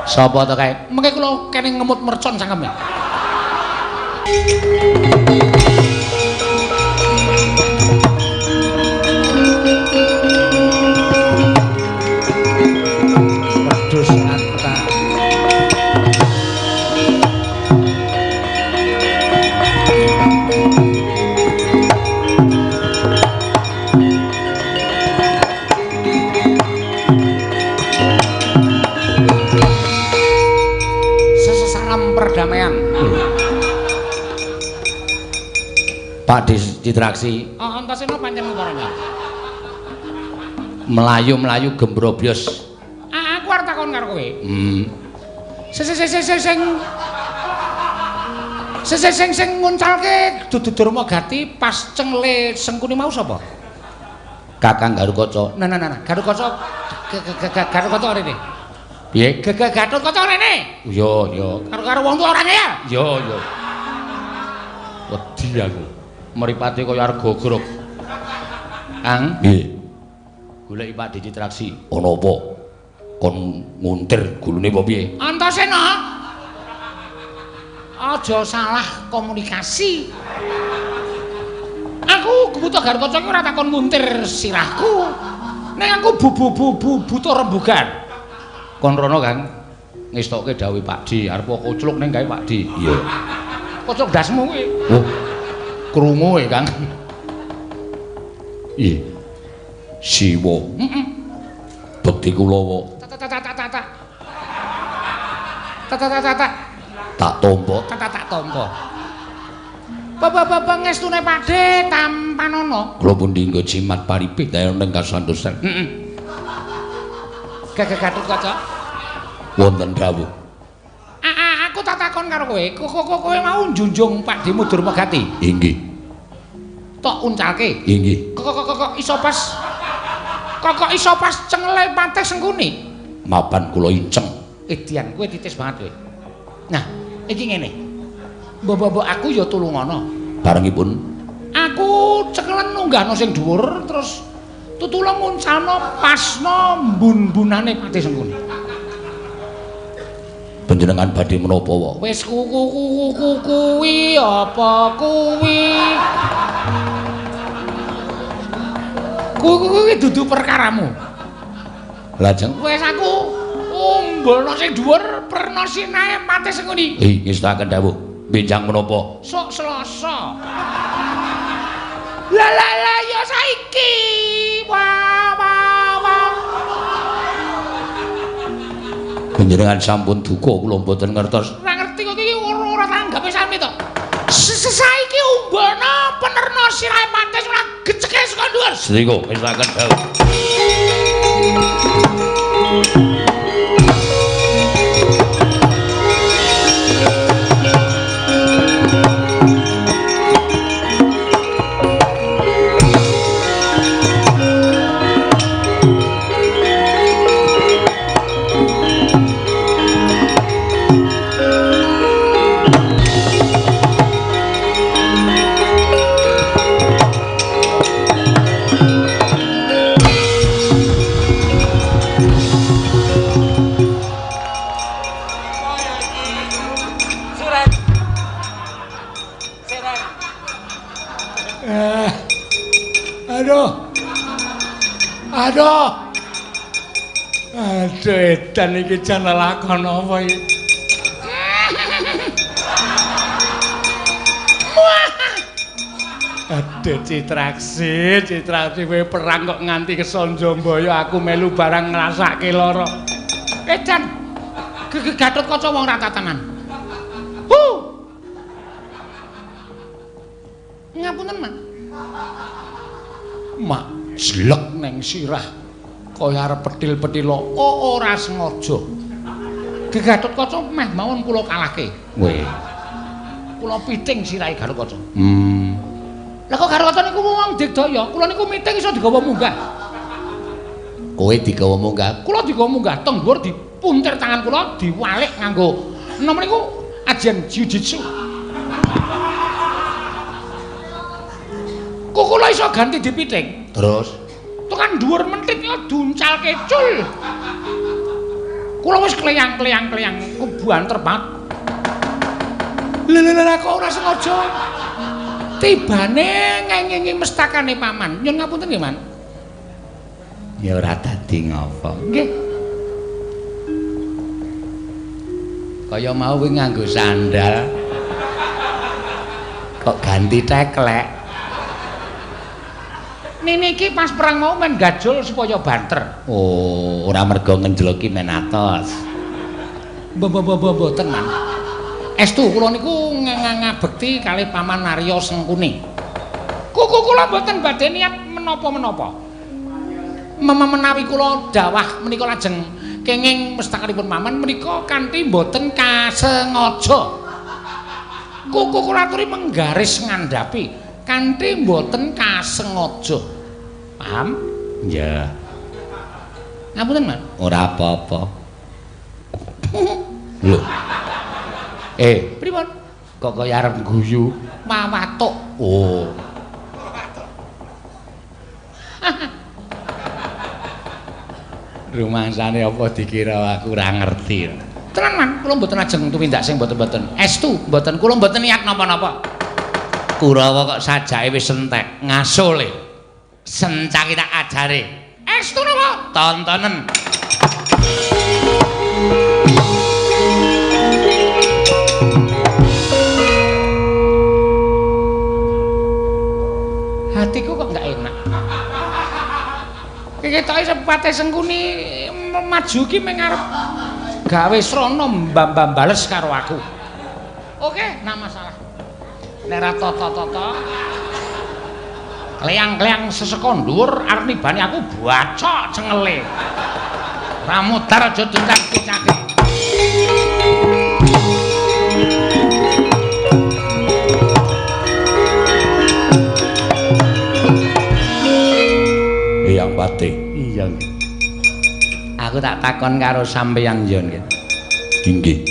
Sapa to kae? Mengke kula kene ngemut mercon cangkeme. Wedhus ata. Sesalam perdamaian. Pak Citraksi. Oh, Antasena pancen uparane. Melayu-melayu gembrobyos. Aku arep takon karo kowe. Sing nguncalke dudu Durmagati pas cengle Sengkuni mau sapa? Kakang Garukaca. Nah, Garukaca Garukaca rene. Piye? Gatotkaca rene. Yo, yo. Karo wong tuwa ora ya? Yo, yo. Wedi aku. Mripate kaya arep gogrok. Kang, nggih. Goleki Pak Citraksi. Ana apa? Kon nguntir gulune apa piye? Antasena. Aja salah komunikasi. Aku buta Garukaca iki ora takon nguntir sirahku. Ning aku buta rembugan. Kon rono, Kang. Ngestokke dawuhe Pak Di, arep kocluk ning gawe Pak Di. Iya. Kocluk dasmu kuwi. Oh. Krungu e, Kang. Iya. Siwa. Heeh. Bekti kula Tak tak tak tak tak. Tak tak tak tak. Tak tampa. Tak tak tampa. Bapak-bapak ngestune Pakde tampanana. Kula pun dinggo jimat paripih dayan ing kasantosan. Heeh. Gagah Gatotkaca. Wonten dawuh. Aku tak takon karo kowe. Kowe mau njunjung Pakdemu Durmagati? Inggih. Tok uncalke. Inggih. Kok iso pas kok iso pas cengle patih Sengkuni? Mapan kula inceng. Edian kowe titis banget kowe. Nah, iki ngene. Mbok-mbok aku ya tulungana. Barengipun aku cekelen nunggahno sing dhuwur terus tutulung nguncalno pasno mbun-mbunane Patih Sengkuni. Panjenengan badhe menapa wae? Wis kuwi apa kuwi? Kuwi dudu perkaramu. Lajeng wis aku umbolno sing dhuwur perna sinae Patih Sengkuni. Ngestakaken dawuh. Benjang menapa? Sok Selasa. Lah lah lah ya saiki. Wah wah wah. Panjenengan sampun duka kula mboten ngertos. Ora ngerti kok iki ora tanggape sami to. Saiki. sirahe pates ora geceke saka dhuwur. Sriko ngestaken dawuh. Aduh. Aduh, edan iki jan lelakon apa iki? Aduh, Citraksi, Citraksi kowe perang kok nganti kesonjo mbaya aku melu barang ngrasake lara. Edan. Gatotkaca wong ra tatanan. Hu. Ngapunten, Mak. Mak jlek neng sirah kaya arep petil-petila. Oh, ora sengaja. Gatotkaca meh mawon kula kalahke. Weh. Kula piting sirahe Gatotkaca. Lah kok Gatotkaca niku wong digdaya, kula niku miting iso digawa munggah. Kowe digawa munggah? Kula digawa munggah, teng dhuwur dipuntir tangan kula diwalik nganggo napa niku ajian jiu-jitsu. Kok kula iso ganti dipiting? Terus tekan dhuwur mentit ya duncalke cul. Kula wis kleyang-kleyang-kleyang kebanter banget. Lha lha kok ora sengaja. Tibane ngengingi mestakane paman. Nyun ngapunten nggih, Man. Ya ora dadi ngapa. Nggih. Kaya mau kowe nganggo sandal. Kok ganti teklek. Nini iki pas perang mau men gajul supaya banter. Oh, ora mergo ngenjloki men atos. Mboten, Man. Estu kula niku ngabekti kalih Paman Arya Sengkuni. Kuku kula mboten badhe niat menapa-menapa. Menawi kula dawah menika lajeng kenging mestakanipun paman menika kanthi mboten kasengaja. Kuku kula aturi menggaris ngandhapi kanthi mboten kasengaja. Paham? Iya. Ngapunten, Man. Ora apa-apa. Lho. Pripun? Kok kaya arep guyu? Mawatuk. Oh. Rumangsane apa dikira aku ora ngerti. Tenan, Man, kula mboten ajeng tumindak sing mboten-mboten. Estu, mboten kula mboten niat napa-napa. Kurawa kok sajake wis entek, ngasole. Sencaki tak ajare. Estu napa? Tontonen. Hatiku kok enggak enak. Ketoke sepate Sengkuni maju ki meng arep gawe srana mbambam bales karo aku. Oke, nah masalah. Nek ra tata-tata kleyang-kleyang seseka dhuwur arep nibani aku bacok cengele. Ra mudar aja duntak-duncake. Eyang Patih. Iya. Aku tak takon karo sampeyan yo nggih. Inggih.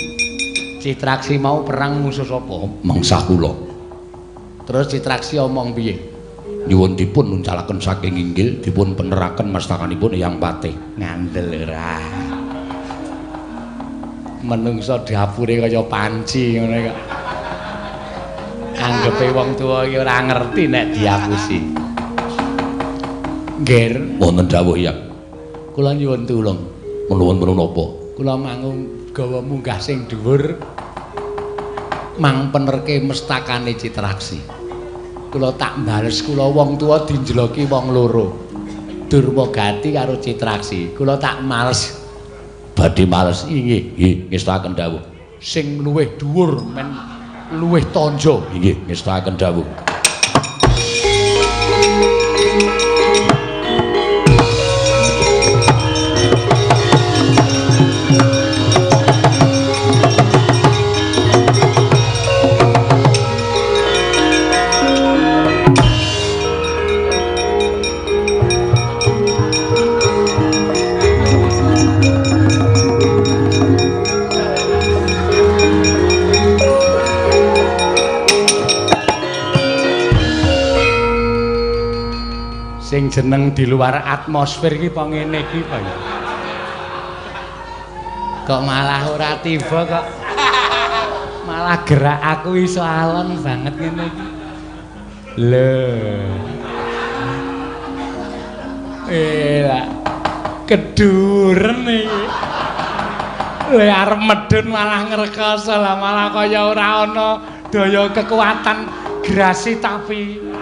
Citraksi mau perang musuh sapa? Mengsah kula. Terus Citraksi omong piye? Nyuwun dipun nuncalaken saking inggil dipun peneraken mastakanipun Eyang Patih. Ngandel ora. Menungso dapure kaya panci ngono kok. Anggepe wong tuwa iki ora ngerti nek diapusi. Ngger, wonten dawuh Eyang. Kula nyuwun tulung. Menuwun menapa? Kula mangung gawa munggah sing dhuwur mang penerke mestakane Citraksi. Kula tak bales kula wong tuwa dinjeloki wong loro. Durmagati karo Citraksi. Kula tak males. Badhe males inggih, nggih ngestakaken dawuh. Sing luwih dhuwur men luwih tanja. Inggih ngestakaken dawuh. Sing jeneng di luar atmosfer iki apa ngene iki apa ya? Kok malah ora tiba kok. Malah gerak aku iso alon banget ngene iki. Lho. Lah keduren iki. Lha arep medhun malah ngrekoso lah, malah kaya ora ana daya kekuatan grasi tapi.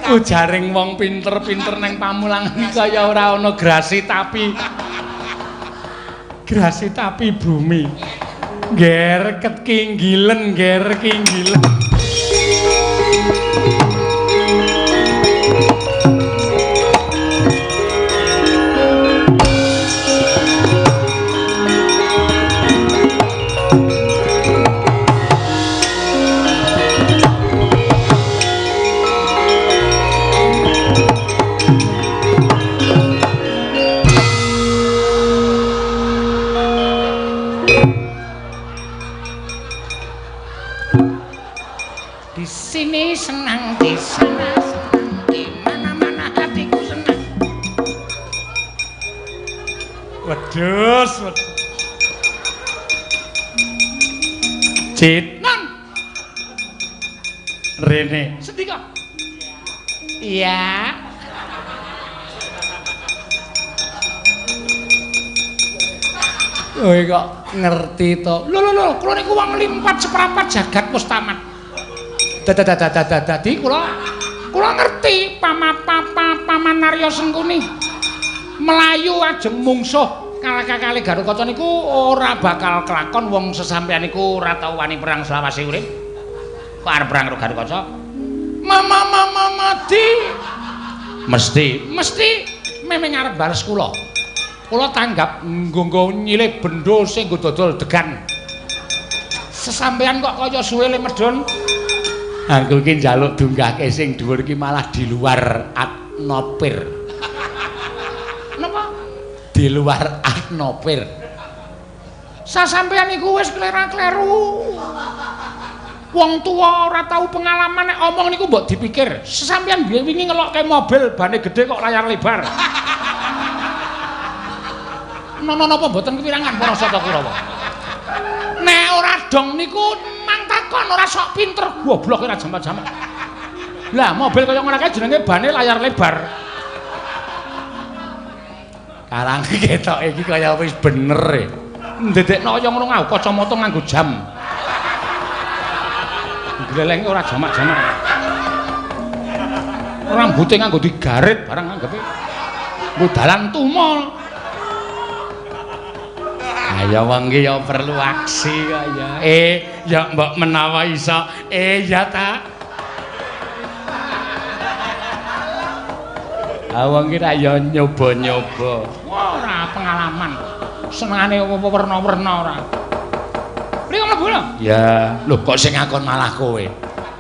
Ujaring wong pinter-pinter neng Pamulang iki kaya ora ana grasi tapi. Grasi tapi bumi. Ngger kekinggilen, ngger kinggilen. Di sini senang, di sana senang, di mana-mana hatiku senang. Wedhus, wedhus. Cit, Non, rene. Sendika. Iya. Kowe kok ngerti to? Lho lho lho, kula niku wong limpat seprapat jagat mustamat. Dadi kula ngerti paman Arya Sengkuni melayu ajeng mungsuh kalah-kakale Garukaca niku ora bakal kelakon wong sesampeyan niku ora tau wani perang selawase urip. Kok arep perang karo Garukaca? Mama mama mati. Mesti memeng arep bales kula. Kula tanggap nggo nyilih bendo sing nggo dodol degan. Sesampeyan kok kaya suwe le medhun. Aku iki njaluk dunggahke sing dhuwur iki malah di luar atmosfer. Napa? Di luar atmosfer. Sasampeyan iku wis klera-kleru. Wong tuwa ora tau pengalaman nek omong niku mbok dipikir. Sesampeyan biyen wingi ngelokke mobil bane gedhe kok layar lebar. Nono napa mboten kepirangan para Sata Kurawa? Nek ora dong niku mang takon ora sok pinter, goblok ora jamak-jamak. Lah mobil kaya ngono kae jenenge bane layar lebar. Karang ketoke iki kaya wis bener e. Ndedekno kaya ngono nganggo kacamata nganggo jam. Glelenge ora jamak-jamak. Rambute nganggo digarit barang anggepe nggo dalan tumol. Ayo wong iki ya perlu aksi kaya. Ya mbok menawa iso. Ya ta. Ah wong iki ra ya nyoba-nyoba. Wah, ora pengalaman. Senengane werna-werna ora. Mriko mlebu lho. Ya, lho kok sing ngakon malah kowe.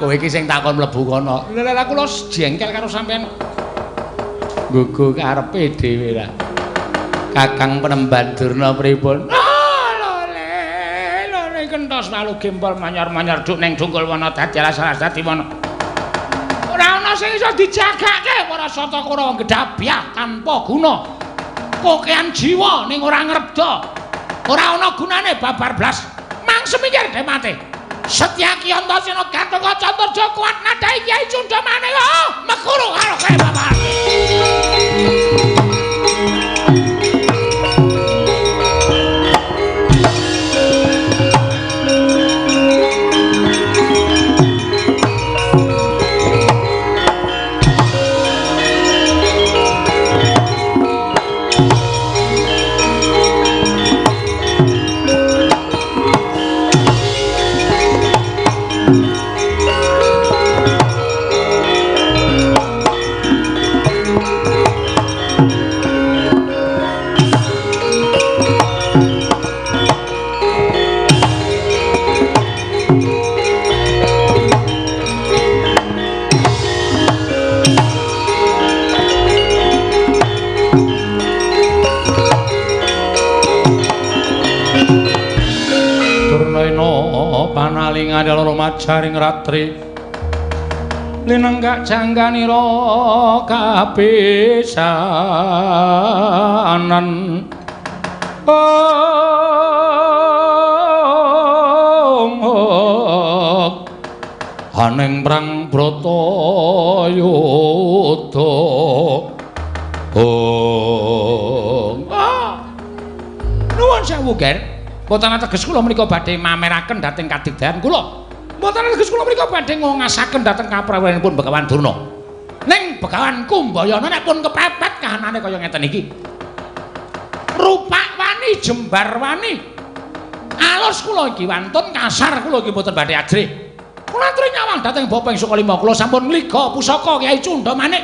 Kowe iki sing takon mlebu kono. Lha lha kula jengkel karo sampean. Nggo karepe dhewe ra. Kakang Penemban Durna pripun? Lho le kentos lalu gempol manyar-manyar duk ning dungkul wana dadi alas-alas dadi wana. Ora ana sing iso dijagake para Sata Kurawa gedhabyah tanpa guna. Kokean jiwa ning ora ngrebda. Ora ana gunane babar blas. Mang semingkir demate. Setyaki Antasena Gatotkaca Antarja kuat nadai Kyai Cundamane. Mekuru karo kae babar. Panalingan loro majaring ratri Linenggak jangganira kapisanan. Haning prang brata yuda. Nuwun sewu, Ger. Boten ateges kula menika badhe mameraken dhateng kadigdayan kula. Mboten ateges kula menika badhe ngongasaken dhateng kaprawenipun Begawan Durna. Ning Begawan Kumbayana nek pun kepepet kahanane kaya ngeten iki. Rupak wani, jembar wani. Alus kula iki wantun, kasar kula iki mboten badhe ajrih. Kula aturi nyawang dhateng Bapa ing Sukalima, kula sampun ngliga pusaka Kyai Cundha Manik.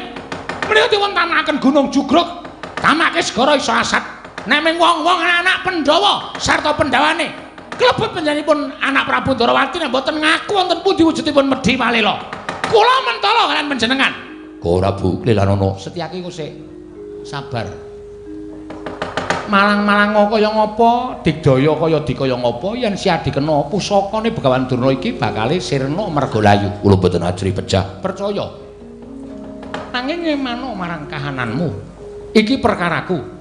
Menika diwontanaken Gunung Jugruk, tamake segara iso asat. Nek ming wong-wong anak Pandhawa sarta Pandhawane klebet panjenenganipun anak Prabu Ndorowati nek mboten ngaku wonten pundi wujudipun Medhi Malela. Kula mentala kalian panjenengan. Ora Bu, Lelanana. Setyaki ku sik sabar. Malang-malang kaya ngapa, digdaya kaya dikaya ngapa yen si adikena pusakane Begawan Durna iki bakale sirna merga layu. Kula mboten ajrih pecah. Percaya. Nanging ngemano marang kahananmu. Iki perkaraku.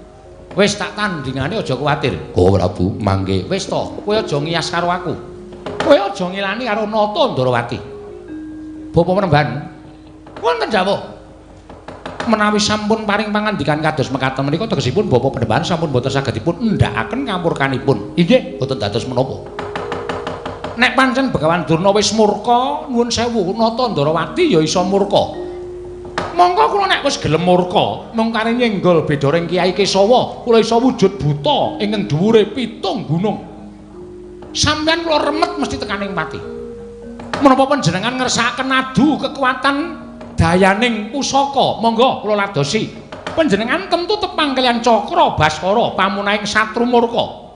Wis tak tandingane aja kuwatir. Oh Prabu, mangke. Wis to, kowe aja ngiyas karo aku. Kowe aja ngilani karo Nata Ndorowati. Bapak Penemban, wonten dawuh. Menawi sampun paring pangandikan kados mekaten menika tegesipun Bapak Penemban sampun boten saged dipun endhakaken ngamurkanipun. Inggih, boten dados menapa. Nek pancen Begawan Durna wis murka, nuwun sewu, Nata Ndorowati ya iso murka. Mongko kula nek wis gelem murka, mung kare nyenggol bedoring Kyai Kesawa, kula iso wujud buta ingkang dhuwure 7 gunung. Sampeyan kula remet mesti tekaning pati. Menapa panjenengan ngersakaken adu kekuatan dayaning pusaka? Monggo kula ladosi. Panjenengan tentu tepang kaliyan Cakra Baskara pamunahing Satru Murka.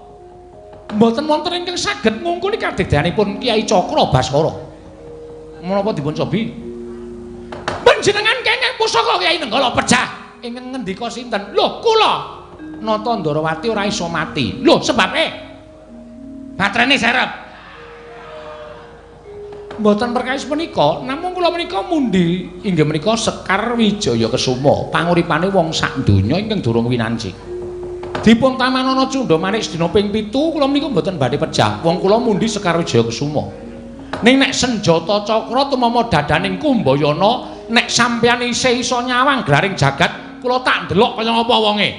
Mboten wonten ingkang saged ngungkuli kadigdayanipun Kyai Cakra Baskara. Menapa dipun cobi? Panjenengan kenging pusaka Kyai Nenggala pejah. Ingkang ngendika sinten? Lho, kula. Nata Ndorowati ora iso mati. Lho, sebabe? Baterene serep. Mboten perkawis menika, namung kula menika mundi inggih menika Sekar Wijaya Kesuma, panguripane wong sak donya ingkang durung winanci. Dipun tamanana Cundha Manik sedina ping 7, kula menika mboten badhe pejah. Wong kula mundi Sekar Wijaya Kesuma. Ning nek senjata cakra tumama dadaning Kumbayana, nek sampeyan isih iso nyawang glaring jagat, kula tak ndelok kaya ngapa wonge.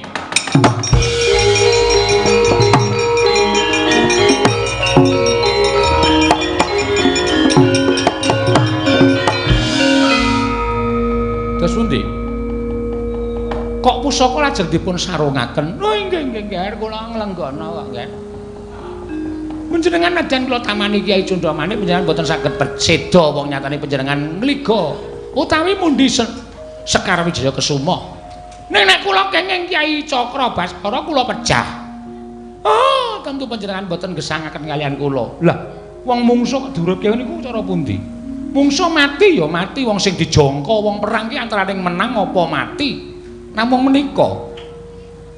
Terus pundi? Kok pusaka lajeng dipun sarungaken? Oh inggih inggih nggih, kula nglenggana kok nggih. Panjenengan nadyan kula tamani Kyai Cundha Manik panjenengan mboten saged seda wong nyatane panjenengan ngliga utawi mundi Sekar Wijaya Kesuma. Ning nek kula kenging Kyai Cakra Baskara kula pejah. Oh, tentu panjenengan mboten gesangaken kaliyan kula. Lah, wong mungsuh kok diuripke niku cara pundi? Mungsuh mati ya mati, wong sing dijangka wong perang ki antaraning menang apa mati. Namung menika.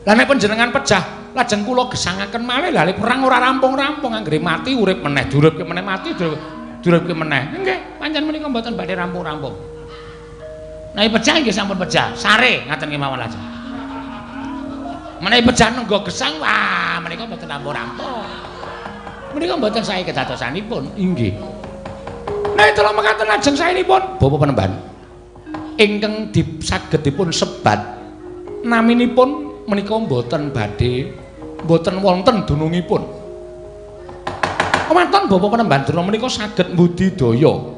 Lah nek panjenengan pejah lajeng kula gesangaken malih, lha perang ora rampung-rampung, anggere mati urip meneh, diuripke meneh mati diuripke meneh. Nggih, pancen menika mboten badhe rampung-rampung. Nek pejah nggih sampun pejah, sare ngaten kemawon lajeng. Menawi pejah nenggo gesang, wah menika mboten rampung-rampung. Menika mboten sae kedadosanipun. Inggih. Nek telu mekaten lajeng saenipun Bapak Penemban ingkang saged dipun sebat naminipun menika mboten badhe mboten wonten dunungipun. Kemanten Bapak Penemban Durna menika saged mbudidaya.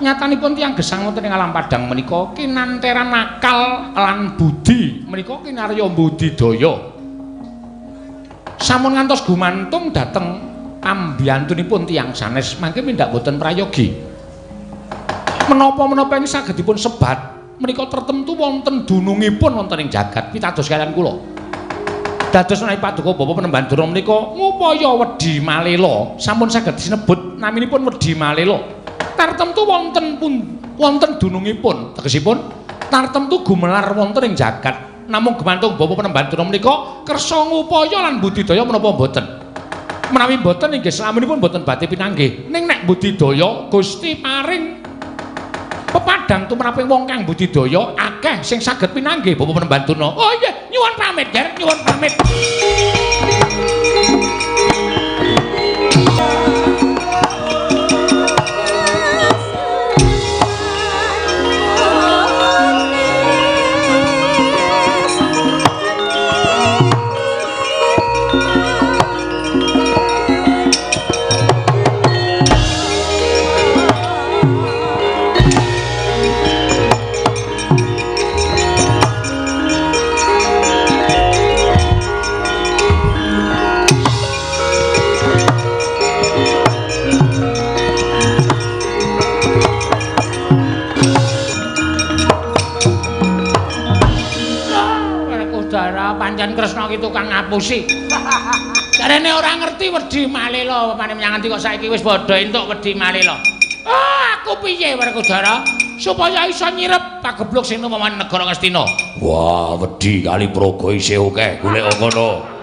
Nyatanipun tiyang gesang wonten ing alam padhang menika kinanteran akal lan budi menika kinarya mbudidaya. Sampun ngantos gumantung dhateng pambiyantunipun tiyang sanes mangke mindhak boten prayogi. Menapa-menapa ing saged dipun sebat menika tertentu wonten dunungipun wonten ing jagat pitados kaliyan kula. Dados menawi paduka Bapak Penemban Durna menika ngupaya Wedhi Malela, sampun saged sinebut naminipun Wedhi Malela. Tartemtu wonten wonten dunungipun, tegesipun tartemtu gumelar wonten ing jagat. Namung gumantung Bapak Penemban Durna menika kersa ngupaya lan budidaya menapa mboten. Menawi mboten inggih slaminipun mboten badhe pinanggih. Ning nek budidaya Gusti paring Pepadang tumraping wong kang budidaya akeh sing saged pinanggih Bapak Penemban Durna. Oh iya, nyuwun pamit, Ger, nyuwun pamit. Pancen Kresna ki tukang ngapusi. Jarene ora ngerti wedi Malela, pepane menyang ngendi kok saiki wis padha entuk wedi Malela. Ah, aku piye Werkudara supaya iso nyirep pagebluk sing numawan negara Ngastina. Wah, wedi kali praga isih akeh, golek ngono.